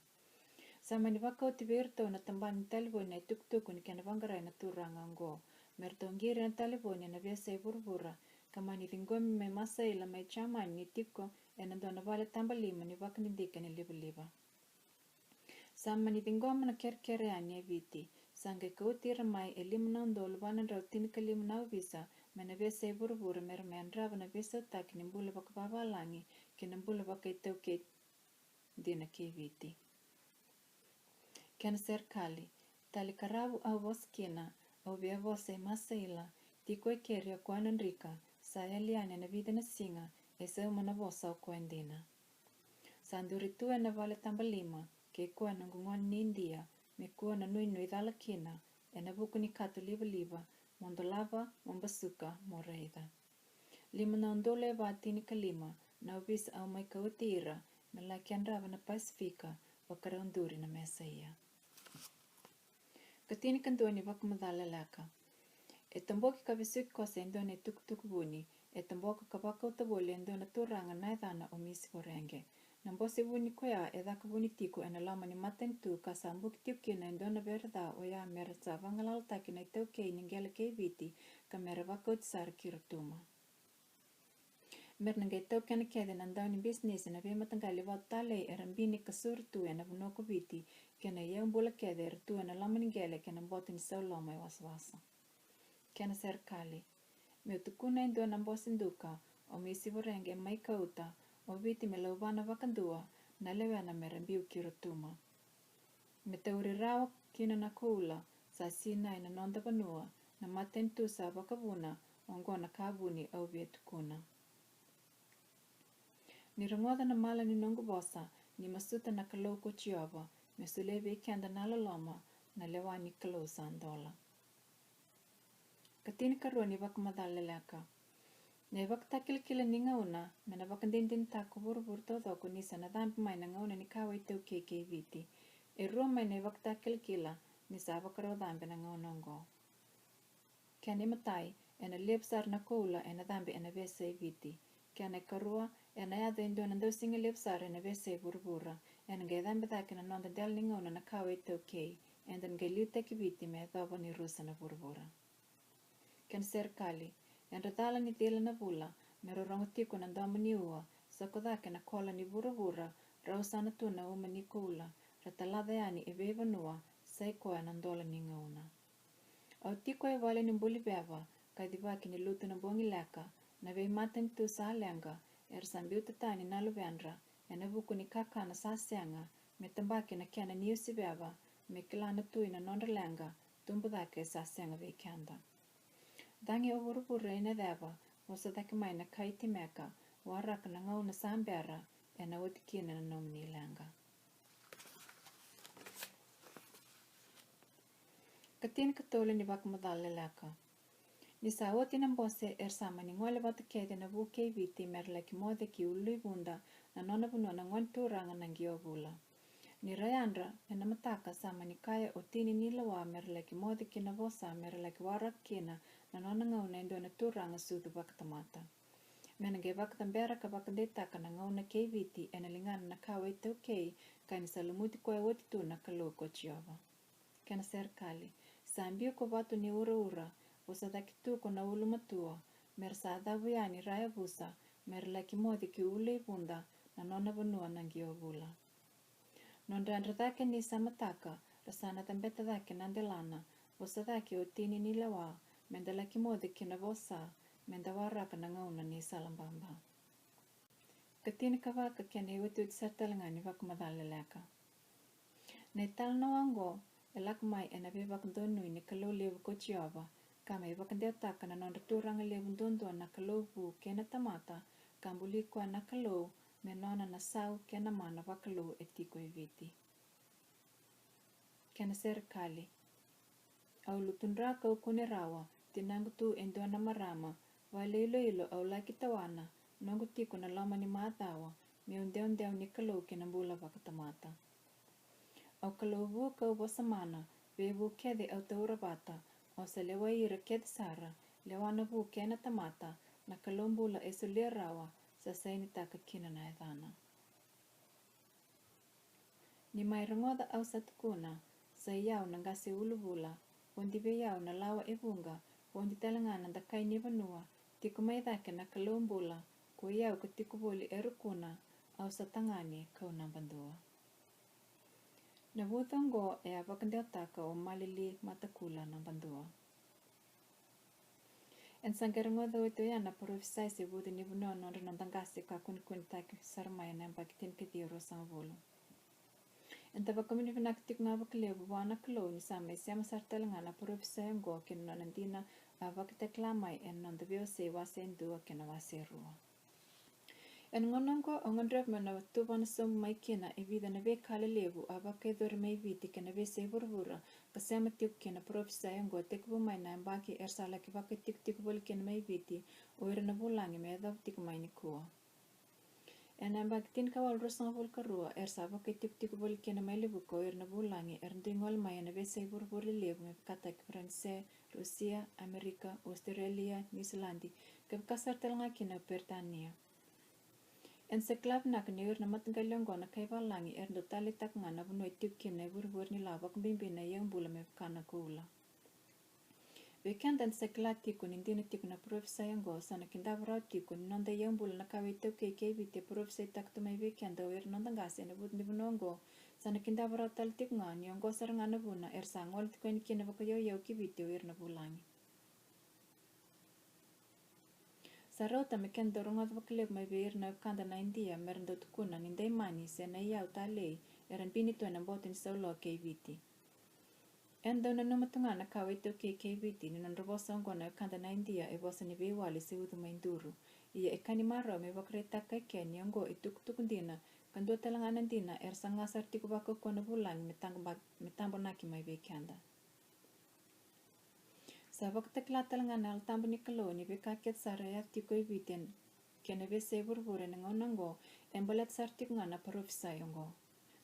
Sa mani vakauti vei iratou na tabana ni talevoni na itukutuku ni kena vaqarai na turaga oqo. Me ratou qiri na talevoni ena veiyasai vuravura, ka mani ciqomi mai Masaila mai Jamani ni tiko ena dua na vale tabalima ni vakadidike ni livaliva. Sa mani ciqoma na kerekere yani e Viti, sa qai kauti ira mai e lima na udolu va na drau tinikalima na ovisa mai na veiyasai vuravura me ra mai yadrava na veisautaki ni bula vakavavalagi kei na bula vakaitaukei dina kei Viti. Kena serekali, tali ka ravu au vosa kina, au via vosa i Masaila, tiko e keri o koya na drika, sa yali yani ena vica na siga, e sauma na vosa o koya dina. Sa duri tu ena vale tabalima kei koya na noqu gone ni Idia, me kua na nuinui cala kina ena vuku ni kato livaliva, mo dolava, mo basuka, mo raica. Lima na udolu e va tinikalima na ovisa au mai kauti ira me laki yadrava na Pasifika, vakarau duri na mesa ia. Katinikadua ni vakamacala leleka. E toboki ka vesuki kosa e dua na itukutuku vuni, e toboka ka vakauta voli e dua na turaga na yacana o Misi Vorege. Na bose vuni koya e caka vuni tiko ena loma ni matanitu ka sa buki tiko kina e dua na vere ca oya me ra sa vagalalataki na itaukei ni qele kei Viti ka me ra vakauti sara ki Rotuma. Me ra na qai taukena kece na dau ni bisinisi na veimataqali vatu talei era bini ka suru tu ena vanua ko Viti, kei na iyau bula kece era tu ena loma ni qele kei na boto ni sauloma e wasawasa. Kena serekali. Meu tukuna e dua na bose duka, o Misi Voreqe mai Kauta, o Viti me lauvana vakadua na lewena me ra biu ki Rotuma. Me tauri rawa kina na koula sa sinai na noda vanua, na matanitu sa vakavuna, oqo na ka vuni au via tukuna. Ni rogoca na mala ni noqu vosa, ni masuta na Kalou ko Jiova me solia vei keda na loloma, na lewa ni Kalou sa dola. Ka tinikarua ni vakamacala leleka. Na ivakatakilakila ni gauna me na vakadinadinataka ko vuravura taucoko ni sa na cabe mai na gauna ni kawa iTaukei kei Viti. E rua mai na ivakatakilakila ni sa vakarau cabe na gauna oqo. Kena imatai, ena levu sara na koula ena cabe ena veiyasai Viti. Kena ikarua, ena yaco e dua na dausiga levu sara ena veiyasai vuravura. Ena qai cabe cake na noda dela ni gauna na kawa iTaukei. Eda na qai liutaki Viti me yacova ni rusa na vuravura. Kena serekali, edra cala ni cila na vula, me rorogo tiko na domo ni ua, sako cake na kola ni vuravura, rau sa na tu na uma ni koula, ra talaca yani e veivanua, sai koya na dola ni gauna. Au tiko e vale ni buli veva, kacivaki ni lutu na bogi leka, na veimatanitu sa leqa, era sa biuta tani na luvedra, ena vuku ni kakana sa sega, me tabaki na kena niusi veva, me kila na tui na nodra leqa, tubu cake sa sega vei keda. Cagi o vuravura ina ceva, vosa cake mai na kai timeka, waraka na gauna sa bera, ena oti kina na nomuni leqa. Ka tinikatolu ni vakamacala leleka. Ni sa oti na bose, era sa mani gole vata kece na vu kei Viti me ra laki moce ki Uluivuda, na nona vanua na gone turaga na Qiovula. Ni ra yadra ena mataka sa mani kaya o Tini ni Lawa me ra laki moce ki Navosa me ra laki waraka kina na nona gauna e dua na turaga sucu vakatamata. Me na qai vakacabera ka vakadeitaka na gauna kei Viti ena ligana na kawa iTaukei, ka ni sa lumuti koya oti tu na Kalou ko Jiova. Kena serekali, sa biu ko Vatu ni Uraura, vosa cake tu ko na ulumatua, me ra sa cavu yani ra yavusa, me ra laki moce ki Uluivuda, na nona vanua na Qiovula. Nodra yadra cake ni sa mataka, ra sa na cabeta cake na delana, vosa cake o Tini ni Lawa, me da laki moce ki Navosa, me da waraka na gauna ni sala baba. Ka tinikava ka kena iotioti sara tale ga ni vakamacala leleka. Na italanoa oqo e lako mai ena veivakadonui ni Kalou levu ko Jiova, ka mai vakadewataka na nodra turaga levu duadua na Kalou vu kei na tamata, ka buli koya na Kalou me nona na sau kei na mana vakalou e tiko e Viti. Kena serekali. Au lutudra kau kune rawa, tinaqu tu e dua na marama, vakailoilo au laki tawana, noqu tiko na loma ni macawa, meu deudeu ni Kalou ki na bula vakatamata. Au Kalou vu kau vosa mana, vei vu kece au taura vata, au sa lewai ira kece sara, lewa na vu kei na tamata, na Kalou bula e solia rawa, sa sainitaka kina na yacana. Ni mai rogoca au sa tukuna, sa i au na qase uluvula, odi vei au na lawa e vuqa, odi tale ga na dakai ni vanua, tiko mai cake na Kalou bula, ko i au ka tiko voli e rukuna, au sa tagane kau naba dua. Na vucu oqo e a vakadewataka o Malili Matakula naba dua. Eda sa qai rogoca oti oya na parofisai se vucu ni vanua nodra noda qase ka kunekunetaki sara mai ena yabaki tinikaciwa ruasagavulu. Eda vakavinavinaka tiko ga vakalevu vua na Kalou ni sa mai sema sara tale ga na parofisai oqo kei na nona dina a vakatakila mai ena noda veiwasei wase e dua kei na wase e rua. Ena gauna oqo au gadreva meu na tuvana sobu mai kina e vica na veika lelevu a vakayacori mai Viti kei na veiyasai vuravura ka sema tiko kina parofisai oqo tekivu mai na yabaki era sa laki vakaitikotiko voli kina mai Viti o ira na vulagi me yacova tiko mai nikua. Ena yabaki tinikawalu ruasagavulu ka rua era sa vakaitikotiko voli kina mai Levuka o ira na vulagi era dui gole mai ena veiyasai vuravura lelevu me vakataki Faranise, Rusia, Amerika, Ositerelia, Niusiladi, kevaka sara tale ga kina o Peritania. Ena sa kila vinaka ni o ira na mataqali oqo na kai valagi era dau taleitaka ga na vanua e tiko kina e vurevure ni lawa vakabibi na iyau bula me vaka na koula. Vei keda eda sa kila tiko ni dina tiko na parofisai oqo, sa na kidava rawa tiko ni noda iyaubula na kawa iTaukei kei Viti e parofisaitaka tu mai vei keda o ira na noda qase ena vucu ni vanua oqo. Sa na kidava rawa tale tiko ga ni oqo sara ga na vuna era sa gole tiko yani kina vakayauyau ki Viti o ira na vulagi. Sa rauta me keda dau rogoca vakalevu mai vei ira na wekada na Idia me ra dau tukuna ni daimani se na iyau talei era bini tu ena boto ni sauloa kei Viti. Eda dau nanuma tu ga na kawa iTaukei kei Viti ni nodra vosa oqo na wekada na Idia e vosa ni veiwali se ucu mai duru. Ia e ka ni marau me vakaraitaka eke ni oqo e tukutuku dina, ka dua tale ga na dina era saga sara tiko vakaukauwa na vulagi me taqo ba-, me tabonaki mai vei keda. Sa vakatakila tale ga na Yalo Tabu ni Kalou ni veika kece sara e yaco tiko e Viti kei na veiyasai vuravura ena gauna oqo e baleta sara tiko ga na parofisai oqo.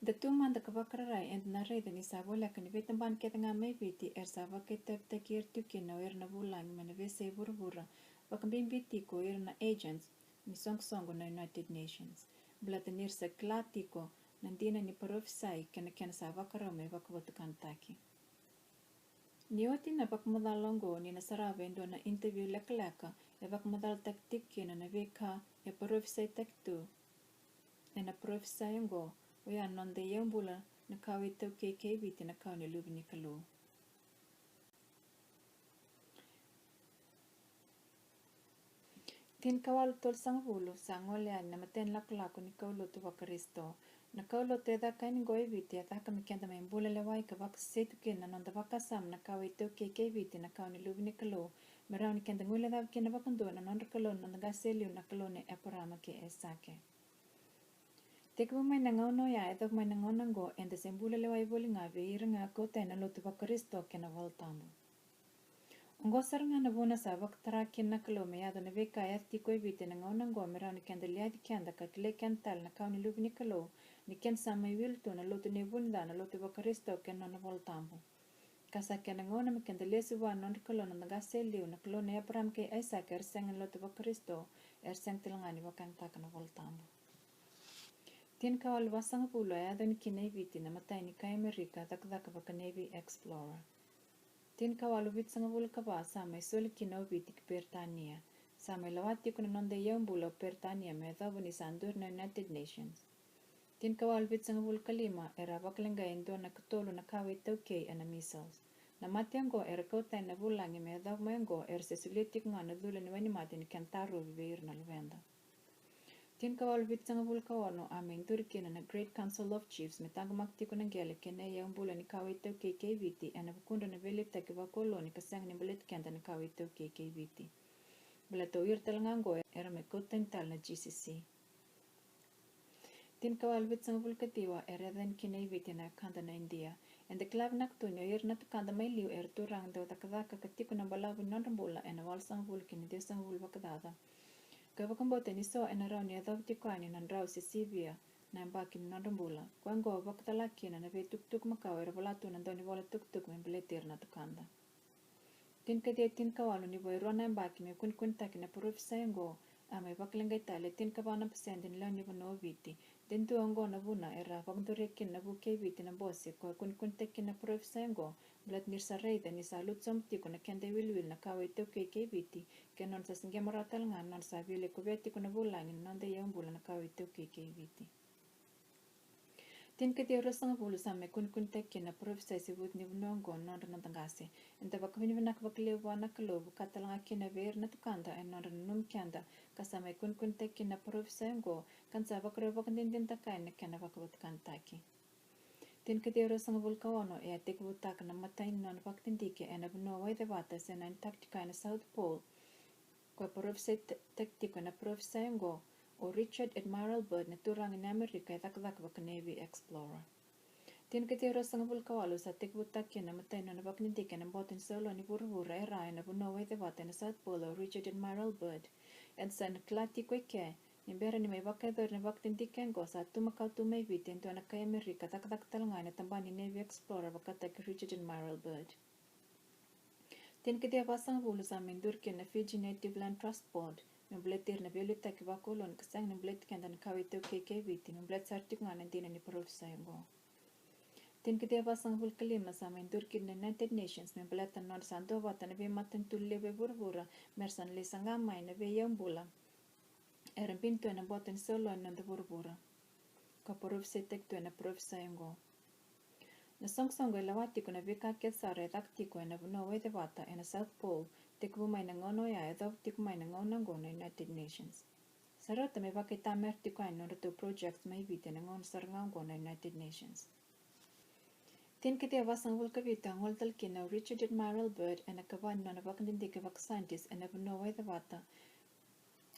Da tu mada ka vakararai, eda na raica ni sa voleka ni veitabana kece ga mai Viti era sa vakaitavitaki ira tiko kina o ira na vulagi mai na veiyasai vuravura, vakabibi tiko o ira na agents ni soqosoqo na United Nations, baleta ni ra sa kila tiko na dina ni parofisai kei na kena sa vakarau me vakavotukanataki. Ni oti na vakamacala oqo, ni na sarava e dua na interview lekaleka e vakamacalataki tiko kina na veika e parofisaitaki tu ena parofisai oqo, oya na noda iyaubula na kawa iTaukei kei Viti na kawa ni luve ni Kalou. Tinikawalu tolusagavulu sa gole yani na imatai ni lakolako ni kaulotu vaKarisito. Na kaulotu e caka yani qo e Viti e caka me keda mai bula lewai ka vakasesei tu kina na noda vakasama na kawa iTaukei kei Viti na kawa ni luve ni Kalou, me rawa ni keda guilecava kina vakadua na nodra Kalou na noda qase e liu na Kalou nei Eparaama kei Aisake. Tekivu mai na gauna oya, yacova mai na gauna oqo, eda se bula lewai voli ga vei ira ga kauta na lotu vaKarisito kei na iVolatabu. Oqo sara ga na vuna sa vakatara kina na Kalou me yaco na veika e yaco tiko e Viti ena gauna oqo, me rawa ni keda liaci keda ka kilai keda tale na kawa ni luve ni Kalou, ni keda sa mai wili tu na lotu nei Vunica, na lotu vaKarisito kei na nona iVolatabu. Ka sa kena gauna me keda lesu vua na nodra Kalou na noda qase e liu na Kalou nei Eparaama kei Aisake, era sega ni lotu vaKarisito, era sega tale ga ni vakayagataka na iVolatabu. Tinikawalu vasagavulu a yaco yani kina e Viti na imatai ni kai Amerika cakacaka vaka-Navy Explorer. Tinikawalu vitusagavulu ka va sa mai soli kina o Viti ki Peritania. Sa mai lewa tiko na noda iyaubula o Peritania me yacova ni sa duri na United Nations. Tinikawalu vitusagavulu ka lima era vakaleqai e dua na ikatolu na kawa iTaukei ena measles. Na mate oqo era kauta yani na vulagi me yacova mai oqo era se solia tiko ga na cula ni wainimate ni kena tarovi vei ira na luveda. Tinikawalu vitusagavulu ka ono a mai duri kina na Great Council of Chiefs me taqomaka tiko na qele kei na iyaubula ni kawa iTaukei kei Viti ena vukudra na veiliutaki vakoloni ka sega ni baleti keda na kawa iTaukei kei Viti. Baleta o ira tale ga oqo era mai kauta tani tale na G C C. Tinikawalu vitusagavulu ka ciwa era yaco yani kina e Viti na wekada na Idia. Eda kila vinaka tu ni o ira na tukada mai liu era turaga dau cakacaka ka tiko na balavu ni nodra bula ena walusagavulu ki na ciwasagavulu vakacaca. Ka vakabauta ni so ena rawa ni yacova tiko yani na drau se sivia na yabaki ni nodra bula. Koya oqo vakatala kina na veitukutuku makawa era vola tu na daunivola tukutuku me baleti ira na tukada. Tinikaciwa tinikawalu, ni vo e rua na yabaki me kunekunetaki na parofisai oqo, a mai vakaleqai tale e tinikava na pasede ni lewe ni vanua o Viti. De dua oqo na vuna era vakaduria kina na vu kei Viti na bose ka kunekunetaki kina na parofisai oqo, baleta ni ra sa raica ni sa lutu sobu tiko na keda iwiliwili na kawa iTaukei kei Viti, kei na nona sa siqema rawa tale ga na nona sa via lai kuvea tiko na vulagi na noda iyaubula na kawa iTaukei kei Viti. Tinikaciwa ruasagavulu sa mai kunekunetaki kina na parofisai se vucu ni vanua oqo na nodra noda qase. Eda vakavinavinaka vakalevu vua na Kalou, vaka tale ga kina vei ira na tukada ena nodra nanumi keda, ka sa mai kunekunetaki kina na parofisai oqo, ka da sa vakarau vakadinadinataka yani na kena vakavotukanataki. Tinikaciwa ruasagavulu ka ono e a tekivutaka na imatai ni nona vakadidike ena vanua waicevata se na Antarctica ena South Pole, ka parofisaitaki tiko ena parofisai oqo o Richard Admiral Byrd, na turaga ni Amerika e cakacaka vaka-Navy Explorer. Tinikaciwa ruasagavulu ka walu sa tekivutaka kina na imatai ni nona vakadidike ena boto ni sauloa ni vuravura e ra ena vanua waicevata ena South Pole o Richard Admiral Byrd. Eda sa na kila tiko eke ni bera ni mai vakayacori na vakadidike oqo, sa tu makawa tu mai Viti e dua na kai Amerika cakacaka tale ga ena tabana ni Navy Explorer vakataki Richard Admiral Byrd. Tinikaciwa vasagavulu sa mai duri kina na Fiji Native Land Trust Board me baleti ira na veiliutaki vakoloni ka sega ni baleti keda na kawa iTaukei kei Viti, me baleta sara tiko ga na dina ni parofisai oqo. Tinikaciwa vasagavulu ka lima sa mai duri kina na United Nations me baleta na nodra sa duavata na veimatanitu lelevu e vuravura me ra sa na lai saga mai na veiyau bula era bini tu ena boto ni sauloni ni noda vuravura. Ka parofisaitaki tu ena parofisai oqo. Na soqosoqo e lewa tiko na veika kece sara e caka tiko ena vanua waicevata ena South Pole, tekivu mai na gauna oya e yacova tiko mai na gauna oqo na United Nations. Sa rauta me vakaitamera tiko yani na nodratou projects mai Viti ena gauna sara ga oqo na United Nations. Tinikaciwa vasagavulu ka vitu a gole tale kina o Richard Admiral Byrd ena ikava ni nona vakadidike vakascientist ena vanua waicevata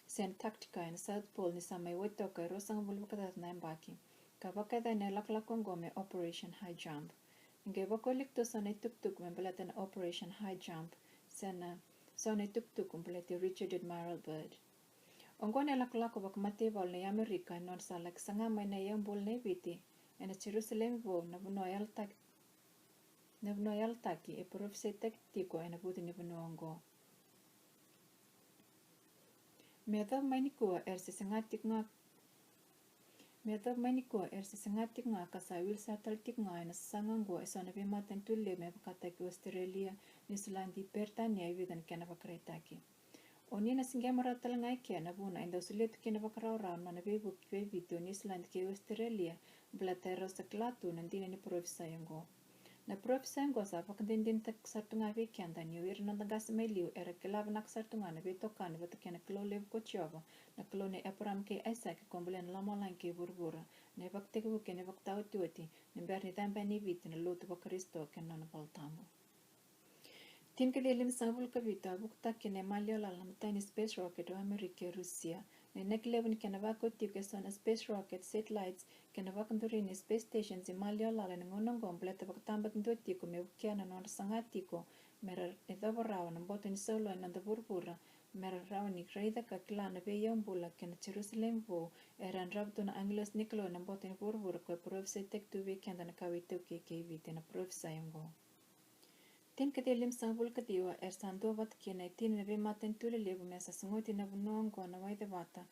se Antarctica ena South Pole ni sa mai oti toka e ruasagavulu vakacaca na yabaki, ka vakayacani na ilakolako oqo me Operation High Jump. Ni qai vakaulika tu so na itukutuku me baleta na Operation High Jump se na so na itukutuku baleti Richard Admiral Byrd. Oqo na ilakolako vakamataivalu nei Amerika ena nodra sa laki saga mai na iyau bula nei Viti ena Jerusalemi Vou, na vanua yalataki, na vanua yalataki e parofisaitaki tiko ena vucu ni vanua oqo. Me yacova mai nikua era se saga tiko ga Me yacova mai nikua era se saga tiko ga ka sa wili sara tale tiko ga ena sasaga oqo e so na veimatanitu lelevu me vakataki Australia, Niusiladi, Peritania e vica na kena vakaraitaki. O ni na siqema rawa tale ga e kea na vuna e dau solia tu kina vakaraurau na nona veivuke vei Viti o Niusiladi kei Australia, baleta e rau sa kila tu na dina ni parofisai oqo. Na parofisai oqo sa vakadinadinataki sara tu ga vei keda ni o ira na noda qase mai liu era kila vinaka sara tu ga na veitokani vata kei na Kalou levu ko Jiova, na Kalou nei Eparaama kei Aisake, ko bulia na lomalagi kei vuravura, na ivakatekivu kei na ivakataotioti, ni bera ni cabe yani i Viti na lotu vaKarisito kei na nona iVolatabu. Tinikaciwa limasagavulu ka vitu a vukutaki kina e maliwa lala na imatai ni space rocket o Amerika kei Rusia. Na inaki levu ni kena vakau tiko e so na space rocket, satellites kei na vakaduri ni space stations i maliwa lala ena gauna oqo baleta vakatabakidua tiko me vukea na nodra saga tiko me ra yacova rawa na boto ni sauloni ni noda vuravura, me ra rawa ni raica ka kila na veiyau bula kei na Jerusalemi Vou era yadrava tu na agilosi ni Kalou ena boto ni vuravura, ka e parofisaitaki tu vei keda na kawa iTaukei kei Viti ena parofisai oqo. Tinikaciwa limasagavulu ka ciwa era sa duavata kina e tini na veimatanitu lelevu me sa sogoti na vanua oqo na waicevata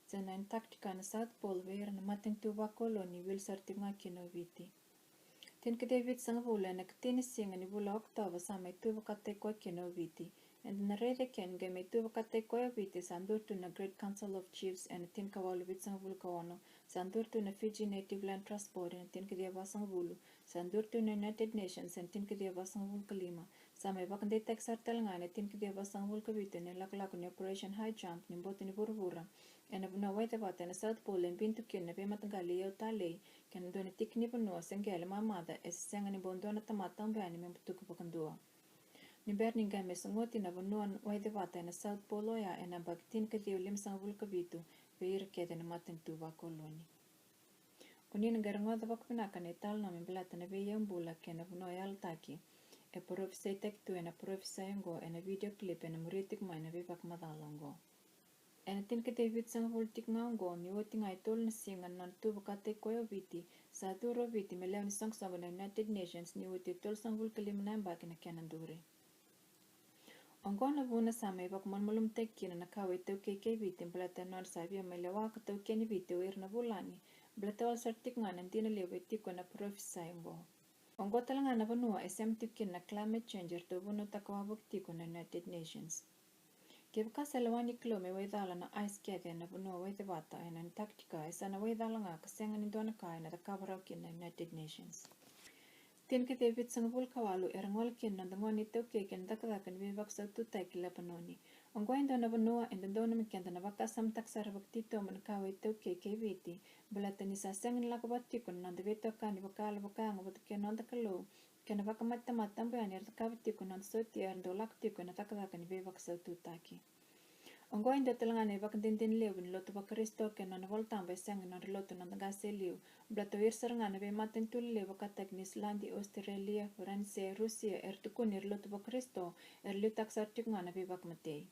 se na Antarctica na South Pole vei ira na matanitu vakoloni, wili sara tiko ga kina o Viti. Tinikaciwa vitusagavulu ena ikatini ni siga ni vula o Okotova sa mai tu vakataki koya kina o Viti. Eda na raica e kea ni qai mai tu vakataki koya o Viti sa duri tu na Great Council of Chiefs ena tinikawalu vitusagavulu ka ono, sa duri tu na Fiji Native Land Trust Board ena tinikaciwa vasagavulu, sa duri tu na United Nations ena tinikaciwa vasagavulu ka lima, sa mai vakadeitaki sara tale ga ena tinikaciwa vasagavulu ka vitu ena ilakolako ni Operation High Jump ni boto ni vuravura ena vanua waicevata ena South Pole e bini tu kina na veimataqali iyau talei kei na dua na tiki ni vanua se qele mamaca e se sega ni bau dua na tamata tabu yani me butuka vakadua. Ni bera ni qai mai sogoti na vanua waicevata ena South Pole oya ena yabaki tinikaciwa limasagavulu ka vitu vei ira kece na matanitu vakoloni. O ni na qai rogoca vakavinaka na italanoa me baleta na veiyau bula kei na vanua yalataki e parofisaitaki tu ena parofisai oqo ena video clip ena muria tiko mai na veivakamacala oqo. Ena tinikaciwa vitusagavulu tiko ga oqo, ni oti ga e tolu na siga na nona tu vakataki koya o Viti, sa curu o Viti me lewe ni soqosoqo na United Nations ni oti e tolusagavulu ka lima na yabaki na kena duri. Oqo na vuna sa mai vakamalumalumutaki kina na kawa iTaukei kei Viti baleta na nodra sa via mai lewa ka taukeni Viti o ira na vulagi, baleta wale sara tiko ga na dina levu e tiko ena parofisai oqo. Oqo tale ga na vanua e sema tiko kina na climate change eratou vunautaka wavoki tiko na United Nations. Kevaka sa lewa ni Kalou me waicala na ice kece ena vanua waicevata ena Antarctica, e sa na waicala ga ka sega ni dua na ka ena cakava rawa kina na United Nations. Tinikaciwa vitusagavulu ka walu era gole kina na noda gone iTaukei kei na cakacaka ni veivakasaututaki i Lepanoni. Oqo e dua na vanua e dodonu me keda na vakasamataka sara vakatitobu na kawa iTaukei kei Viti, baleta ni sa sega ni lako vata tiko na noda veitokani vakayalo vakayago vata kei na noda Kalou kei na vakamatatamata tabu yani era cakava tiko na noda sotia era dau lako tiko ena cakacaka ni veivakasaututaki. Oqo e dua tale ga na ivakadinadina levu ni lotu vaKarisito kei na nona iVolatabu e sega ni nodra lotu na noda qase e liu, baleta o ira sara ga na veimatanitu lelevu vakataki Niusiladi, Australia, Varanise, Rusia era tukuni ira lotu vaKarisito era liutaka sara tiko ga na veivakamatei.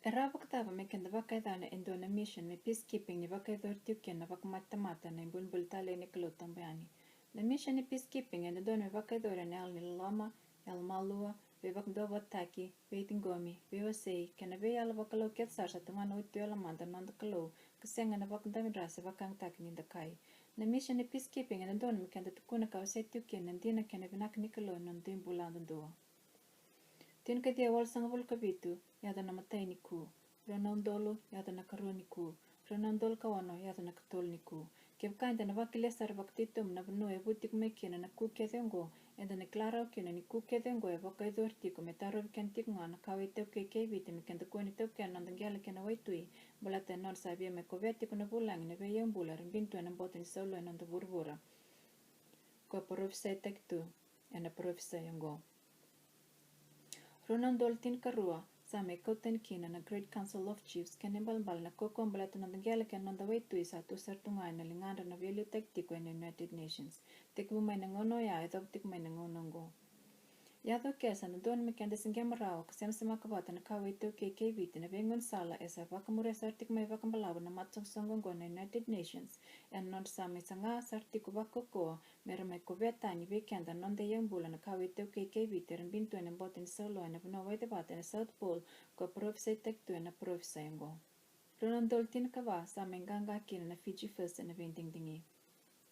E rawa vakacava me keda vakayacana e dua na mission me peacekeeping ni vakayacori tiko kina na vakamatatamata na ibulibuli talei ni Kalou tabu yani? Na mission ni peacekeeping e dodonu me vakayacori ena yalo ni loloma, yalomalua, veivakaduavatataki, veiciqomi, veiwasei, kei na veiyalo vakalou kece sara sa tu ga na waitui yalomada na noda Kalou, ka sega ena vakadavudravudra se vakayagataki ni dakai. Na mission ni peacekeeping e dodonu me keda tukuna ka wasea tiko kina na dina kei na vinaka ni Kalou ena noda dui bula yadudua. Tinikaciwa walusagavulu ka vitu, yaco na imatai ni ku. Rua na udolu, yaco na ikarua ni ku. Rua na udolu ka ono, yaco na ikatolu ni ku. Kevaka eda na vakilia sara vakatitobu na vanua e vu tiko mai kina na ku kece oqo, eda na kila rawa kina ni ku kece oqo e vakayacori tiko me tarovi keda tiko ga na kawa iTaukei kei Viti me keda kua ni taukena na noda qele kei na waitui, baleta ena nodra sa via mai kovea tiko na vulagi na veiyaubula era bini tu ena boto ni sauloi ena noda vuravura. Ko parofisaitaki tu ena parofisai oqo. Rua na udolu tinikarua, sa mai kau tani kina na Great Council of Chiefs, kena ibalebale na kaukauwa baleta na noda qele kei na noda waitui sa tu sara tu ga ena ligadra na veiliutaki tiko ena United Nations. Tekivu mai na gauna oya, yacova tiko mai na gauna oqo. Yaco ke sa dodonu me keda siqema rawa ka semasemaka vata na kawa iTaukei kei Viti na veigaunisala e sa vakamuria sara tiko mai vakabalavu na matasoqosoqo oqo na United Nations, ena nodra sa mai saga sara tiko vakaukauwa me ra mai kovea tani vei keda na noda iyaubula na kawa iTaukei kei Viti era bini tu ena boto ni sauloi ena vanua waicevata ena South Pole, ko parofisaitaki tu ena parofisai oqo. Rua na udolu tinikava, sa mai qaqa kina na Fiji First ena veidigidigi.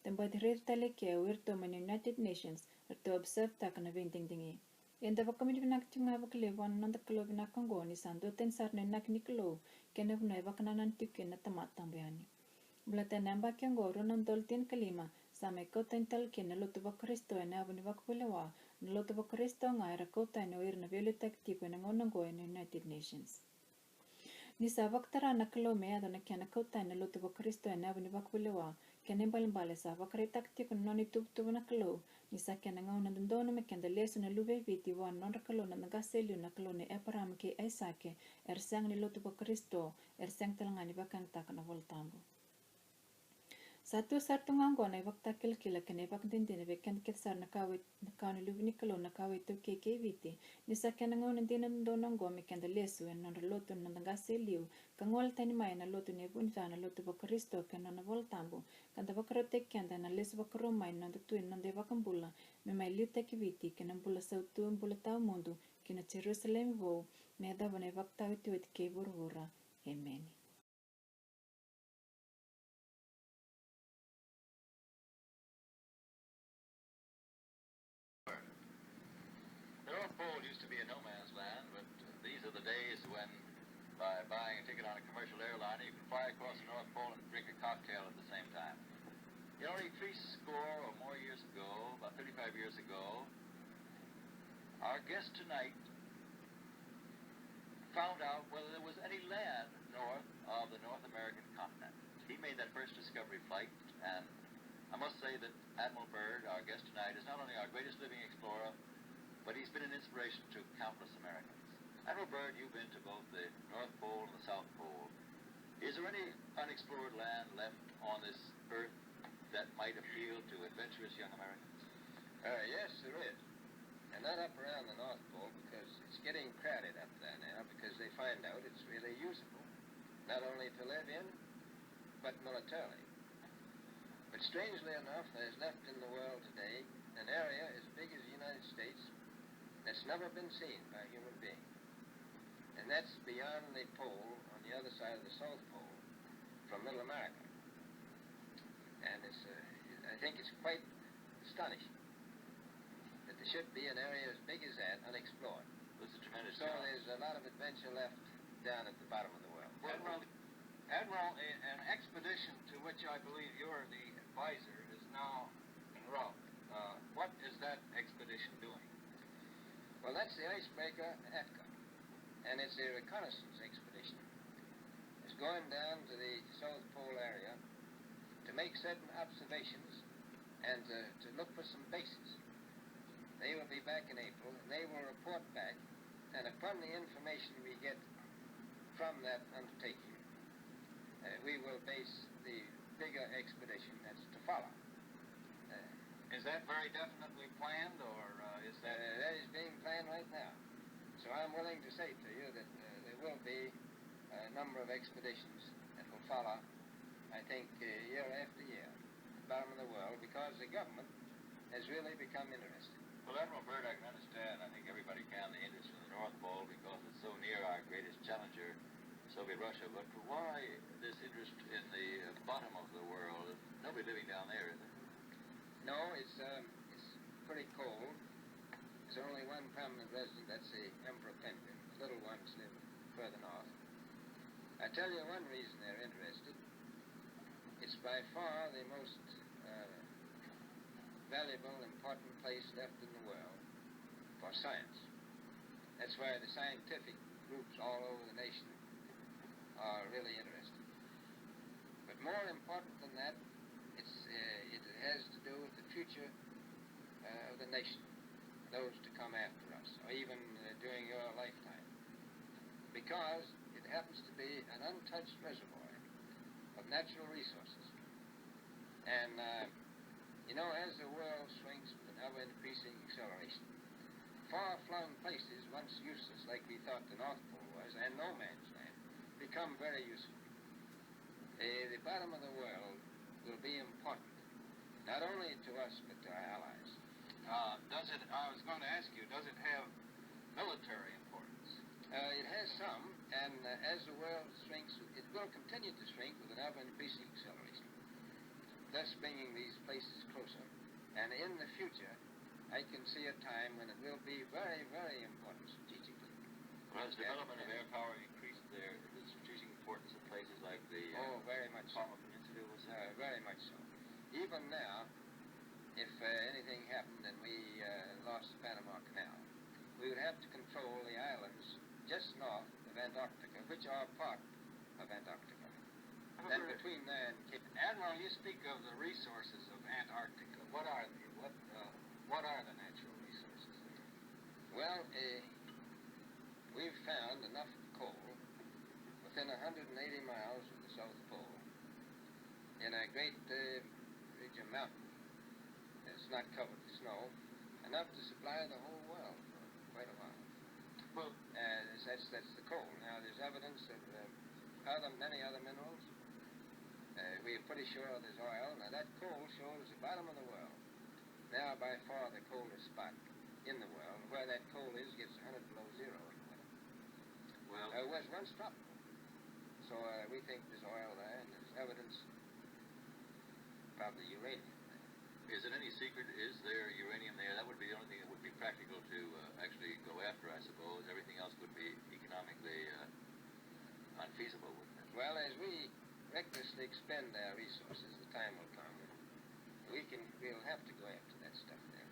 Tabati raica tale ke o iratou mai na United Nations, eratou observe-taka na veidigidigi. Eda vakavinavinaka tiko ga vakalevu vua na noda Kalou vinaka oqo ni sa duatani sara na inaki ni Kalou kei na vanua e vakanananu tiko kina na tamata tabu yani. Baleta ena yabaki oqo rua na udolu tinikalima, sa mai kau tani tale kina na lotu vaKarisito ena yavu ni vakavulewa, na lotu vaKarisito ga era kau tani o ira na veiliutaki tiko ena gauna oqo ena United Nations. Ni sa vakatara na Kalou me yaco na kena kau tani na lotu vaKarisito ena yavu ni vakavulewa, kena ibalebale sa vakaraitaka tiko na nona ituvatuva na Kalou, ni sa kena gauna dodonu me keda lesu na luve i Viti vua na nodra Kalou na noda qase e liu, na Kalou nei Eparama kei Aisake, era sega ni lotu vaKarisito, era sega tale ga ni vakayagataka na iVolatabu. Sa tu sara tu ga oqo na ivakatakilakila kei na ivakadinadina vei keda kece sara na kawa, na kawa ni luve ni Kalou na kawa iTaukei kei Viti, ni sa kena gauna dina dodonu oqo me keda lesu ena nodra lotu na noda qase e liu, ka gole tani mai ena lotu nei Vunica na lotu vaKarisito kei na nona iVolatabu, ka da vakarautaki keda ena lesu vakarua mai na noda Tui na noda iVakabula, me mai liutaki Viti kei na bula sautu, bula tawamudu, kei na Jerusalemi Vou, me yacova na ivakataotioti kei vuravura. Emeni. The North Pole used to be a no man's land, but these are the days when, by buying a ticket on a commercial airliner, you can fly across the North Pole and drink a cocktail at the same time. Yet only three score or more years ago, about thirty-five years ago, our guest tonight found out whether there was any land north of the North American continent. He made that first discovery flight, and I must say that Admiral Byrd, our guest tonight, is not only our greatest living explorer, but he's been an inspiration to countless Americans. Admiral Byrd, you've been to both the North Pole and the South Pole. Is there any unexplored land left on this earth that might appeal to adventurous young Americans? Uh, yes, there is. And not up around the North Pole, because it's getting crowded up there now, because they find out it's really usable, not only to live in, but militarily. But strangely enough, there's left in the world today an area as big as the United States that's never been seen by a human being. And that's beyond the pole on the other side of the South Pole from Middle America. And it's, uh, I think it's quite astonishing that there should be an area as big as that unexplored. It's a tremendous So challenge. There's a lot of adventure left down at the bottom of the world. Well, Admiral, Admiral, a- an expedition to which I believe you're the advisor is now en route. Uh, what is that expedition doing? Well, that's the icebreaker Atka, and it's a reconnaissance expedition. It's going down to the South Pole area to make certain observations and to, to look for some bases. They will be back in April, and they will report back, and upon the information we get from that undertaking, uh, we will base the bigger expedition that's to follow. Uh, Is that very definitely planned, or uh, is that Uh, that is being planned right now. So I'm willing to say to you that uh, there will be a number of expeditions that will follow, I think, uh, year after year, at the bottom of the world, because the government has really become interested. Well, Admiral Byrd, I can understand, I think everybody can, the interest in the North Pole because it's so near our greatest challenger, Soviet Russia. But why this interest in the uh, bottom of the world? Nobody living down there, is there? No, it's, um, it's pretty cold. There's only one permanent resident, that's the Emperor Penguin. The little ones live further north. I tell you one reason they're interested. It's by far the most uh, valuable, important place left in the world for science. That's why the scientific groups all over the nation are really interested. But more important than that, it's, uh, it has to do with the future uh, of the nation, those to come after us, or even uh, during your lifetime. Because it happens to be an untouched reservoir of natural resources. And, uh, you know, as the world shrinks with an ever-increasing acceleration, far-flung places once useless, like we thought the North Pole was, and no man's land, become very useful. Uh, the bottom of the world will be important, not only to us, but to our allies. Uh, does it, I was going to ask you, does it have military importance? Uh, it has some, and uh, as the world shrinks, it will continue to shrink with an ever-increasing acceleration, thus bringing these places closer. And in the future, I can see a time when it will be very, very important strategically. Well, as development of air power increased, there the strategic importance of places like the uh, Oh, very much so. Palmer Peninsula was uh, very much so. Even now, if uh, anything happened and we uh, lost the Panama Canal, we would have to control the islands just north of Antarctica, which are part of Antarctica. Then between there and Cape Admiral, you speak of the resources of Antarctica. What are they? What, uh, what are the natural resources there? Well, uh, we've found enough coal within a hundred and eighty miles of the South Pole in a great uh, ridge of mountain. It's not covered with snow, enough to supply the whole world for quite a while. Well, uh, that's, that's the coal. Now, there's evidence of uh, other, many other minerals. Uh, we're pretty sure there's oil. Now, that coal shows the bottom of the world. Now, by far the coldest spot in the world. Where that coal is gets a hundred below zero in the winter. Well, uh, it was once tropical. So uh, we think there's oil there, and there's evidence, probably uranium there. Is it any secret? Is there uranium there? That would be the only thing that would be practical to uh, actually go after, I suppose. Everything else would be economically uh, unfeasible, wouldn't it? Well, as we recklessly expend our resources, the time will come when we can, we'll have to go after that stuff there.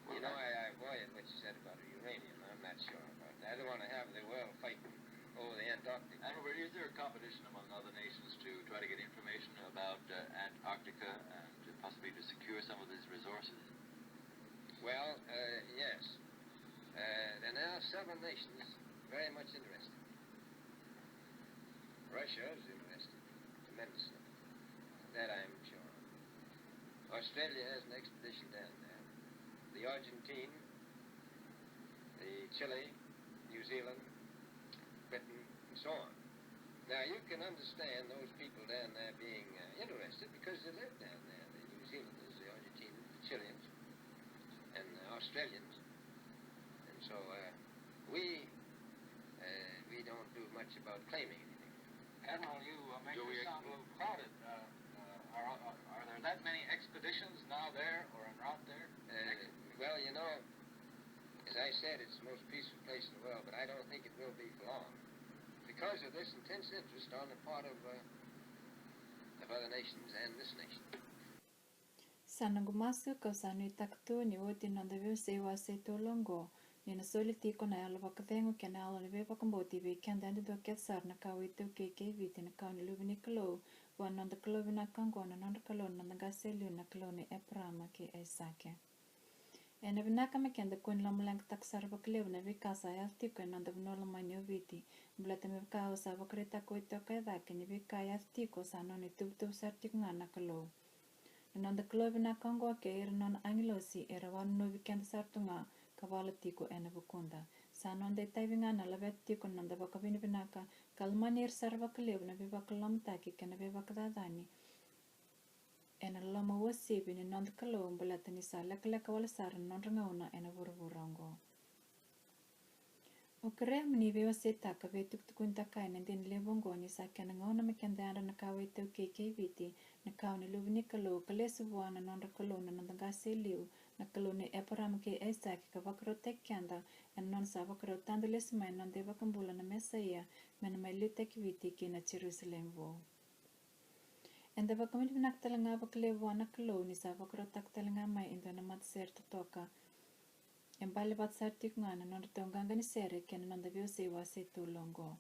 Well, you know, I, I avoided what you said about uranium. I'm not sure about that. I don't want to have the world fighting over the Antarctic. And is there a competition among other nations to try to get information about uh, Antarctica and to possibly to secure some of these resources? Well, uh, yes. Uh, there are now several nations very much interested. Russia is interested tremendously. That I am sure. Australia has an expedition down there. The Argentine, the Chile, New Zealand, Britain, and so on. Now, you can understand those people down there being uh, interested because they live down there, the New Zealanders, the Argentinians, the Chileans, and the Australians. And so uh, we uh, we don't do much about claiming anything. Admiral, you uh, make Do we this sound a little crowded. Uh, uh, are, are, are there that many expeditions now there or en route there? Uh, well, you know, as I said, it's the most peaceful place in the world, but I don't think it will be for long because of this intense interest on the part of, uh, of other nations and this nation. Sa noqu masu kau sa nuitaka tu ni oti na noda veiwasei wase tolu oqo, ni na soli tiko na yalo vakacegu kei na yalo ni veivakabauti vei keda yadudua kece sara na kawa iTaukei kei Viti, na kawa ni luve ni Kalou, vua na noda Kalou vinaka oqo, na nodra Kalou na noda qase e liu, na Kalou nei Eparama kei Aisake. Ena vinaka me keda kua ni lomaleqataka sara vakalevu na veika sa yaco tiko ena noda vanua lomani o Viti, baleta me vaka au sa vakaraitaka oti toka e cake, ni veika e yaco tiko sa nona ituvatuva sara tiko ga na Kalou. Na noda Kalou vinaka oqo kei ira na nona agilosi era vakanunuvi keda sara tu ga ka vala tiko ena vukuda. Sa noda itavi ga na laveta tiko na noda vakavinavinaka ka lomani ira sara vakalevu na veivakalolomataki kei na veivakacacani ena loloma uasivi ni noda Kalou baleta ni sa lekaleka wale sara na nodra gauna ena vuravura oqo. Au kerea mo ni veiwaseitaka, veitukutukunitaka ena dina levu oqo ni sa kena gauna me keda yadra na kawa iTaukei kei Viti, na kawa ni luve ni Kalou, ka lesu vua na nodra Kalou na noda qase e liu, na Kalou nei Eparaama kei Aisake, ka vakarautaki keda ena nona sa vakarau tadu lesu mai na noda iVakabula na Mesaia, me na mai liutaki Viti ki na Jerusalemi Vou. Eda vakavinavinaka tale ga vakalevu vua na Kalou ni sa vakarautaka tale ga mai e dua na matasere totoka. E bale vata sara tiko ga na nodratou qaqa ni sere kei na noda veiwasei wase tolu oqo.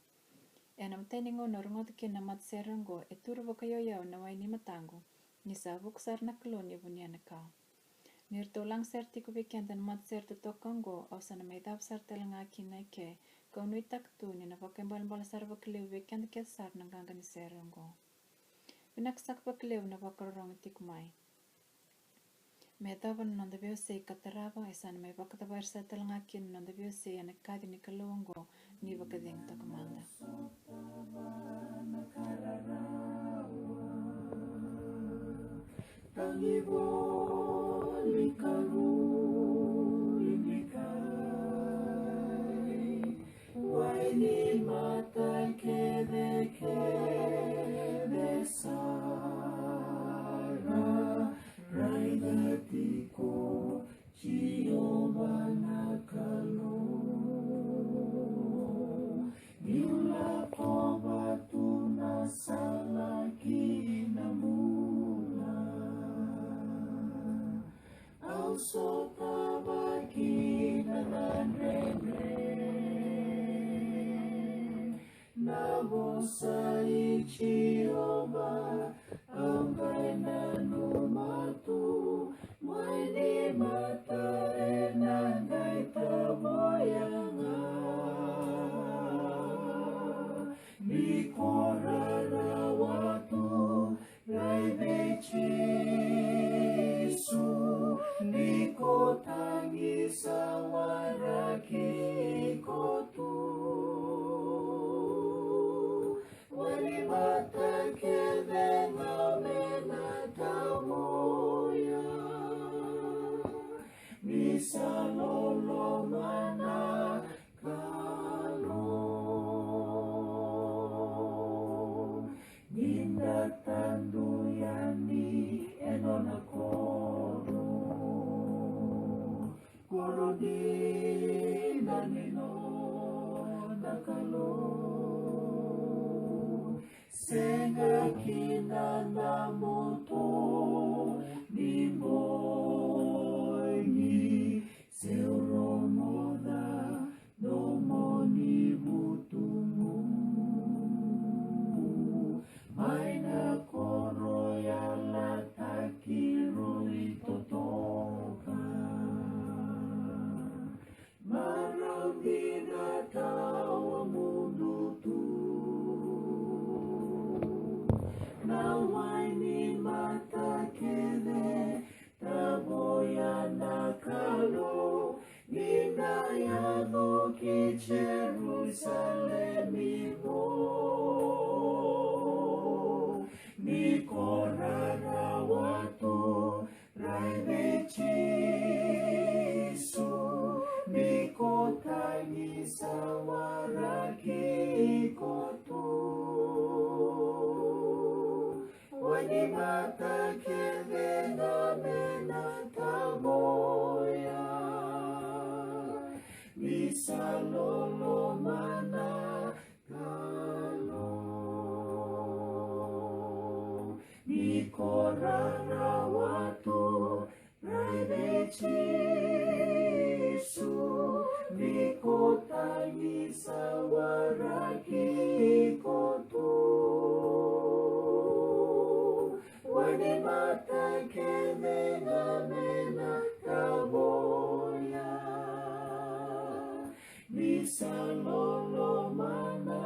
Ena imatai ni gauna au rogoca kina na matasere oqo, e turu vakayauyau na wai ni mataqu, ni sa vuku sara na Kalou ni vunia na ka. Ni ratou laga sere tiko vei keda na matasere totoka oqo, au sa na mai cava sara tale ga kina eke, kau nuitaka tu ni na vakaibalebale sara vakalevu vei keda kece sara na qaqa ni sere oqo. Vinaka saka vakalevu na vakarorogo tiko mai. Me yacova na noda veiwasei ka tarava, e sa na mai vakacavari sara tale ga kina na noda veiwasei ena kaci ni Kalou oqo, ni vakacegu toka mada. Tagi voli ka rui ni kai, wai ni mata kecekece sara, raica tiko Jiova na Kalou, niu lakova tu na sala ki na bula. Au sotava kina na dredre, na vosa i Jiova au qai nanuma tu, mai ni mata ena qai tavoya ga. Ni ko rarawa tu, rai vei Jisu, ni ko tagisa waraki iko tu. Wai ni mata kece ga me na tavoya, ni sa loloma na Kalou, ni da tadu yani e nona koro. Koro dina ni noda Kalou, sega kina na moto ni bogi, se rogoca domo ni vutugu. Mai na koro yalataki rui totoka, marau dina tawa mudu tu. Na wai ni mata kece tavoya na Kalou, ni da yaco ki Jerusalemi Vou. Ni ko rarawa tu, rai vei Jisu, ni ko tagisa waraki iko tu. Wai ni mata kece ga me na tavoya, ni sa loloma na Kalou. Ni ko rarawa tu, rai vei Jisu, ni ko tagisa waraki iko tu. Wai ni mata kece ga me na tavoya, ni sa loloma na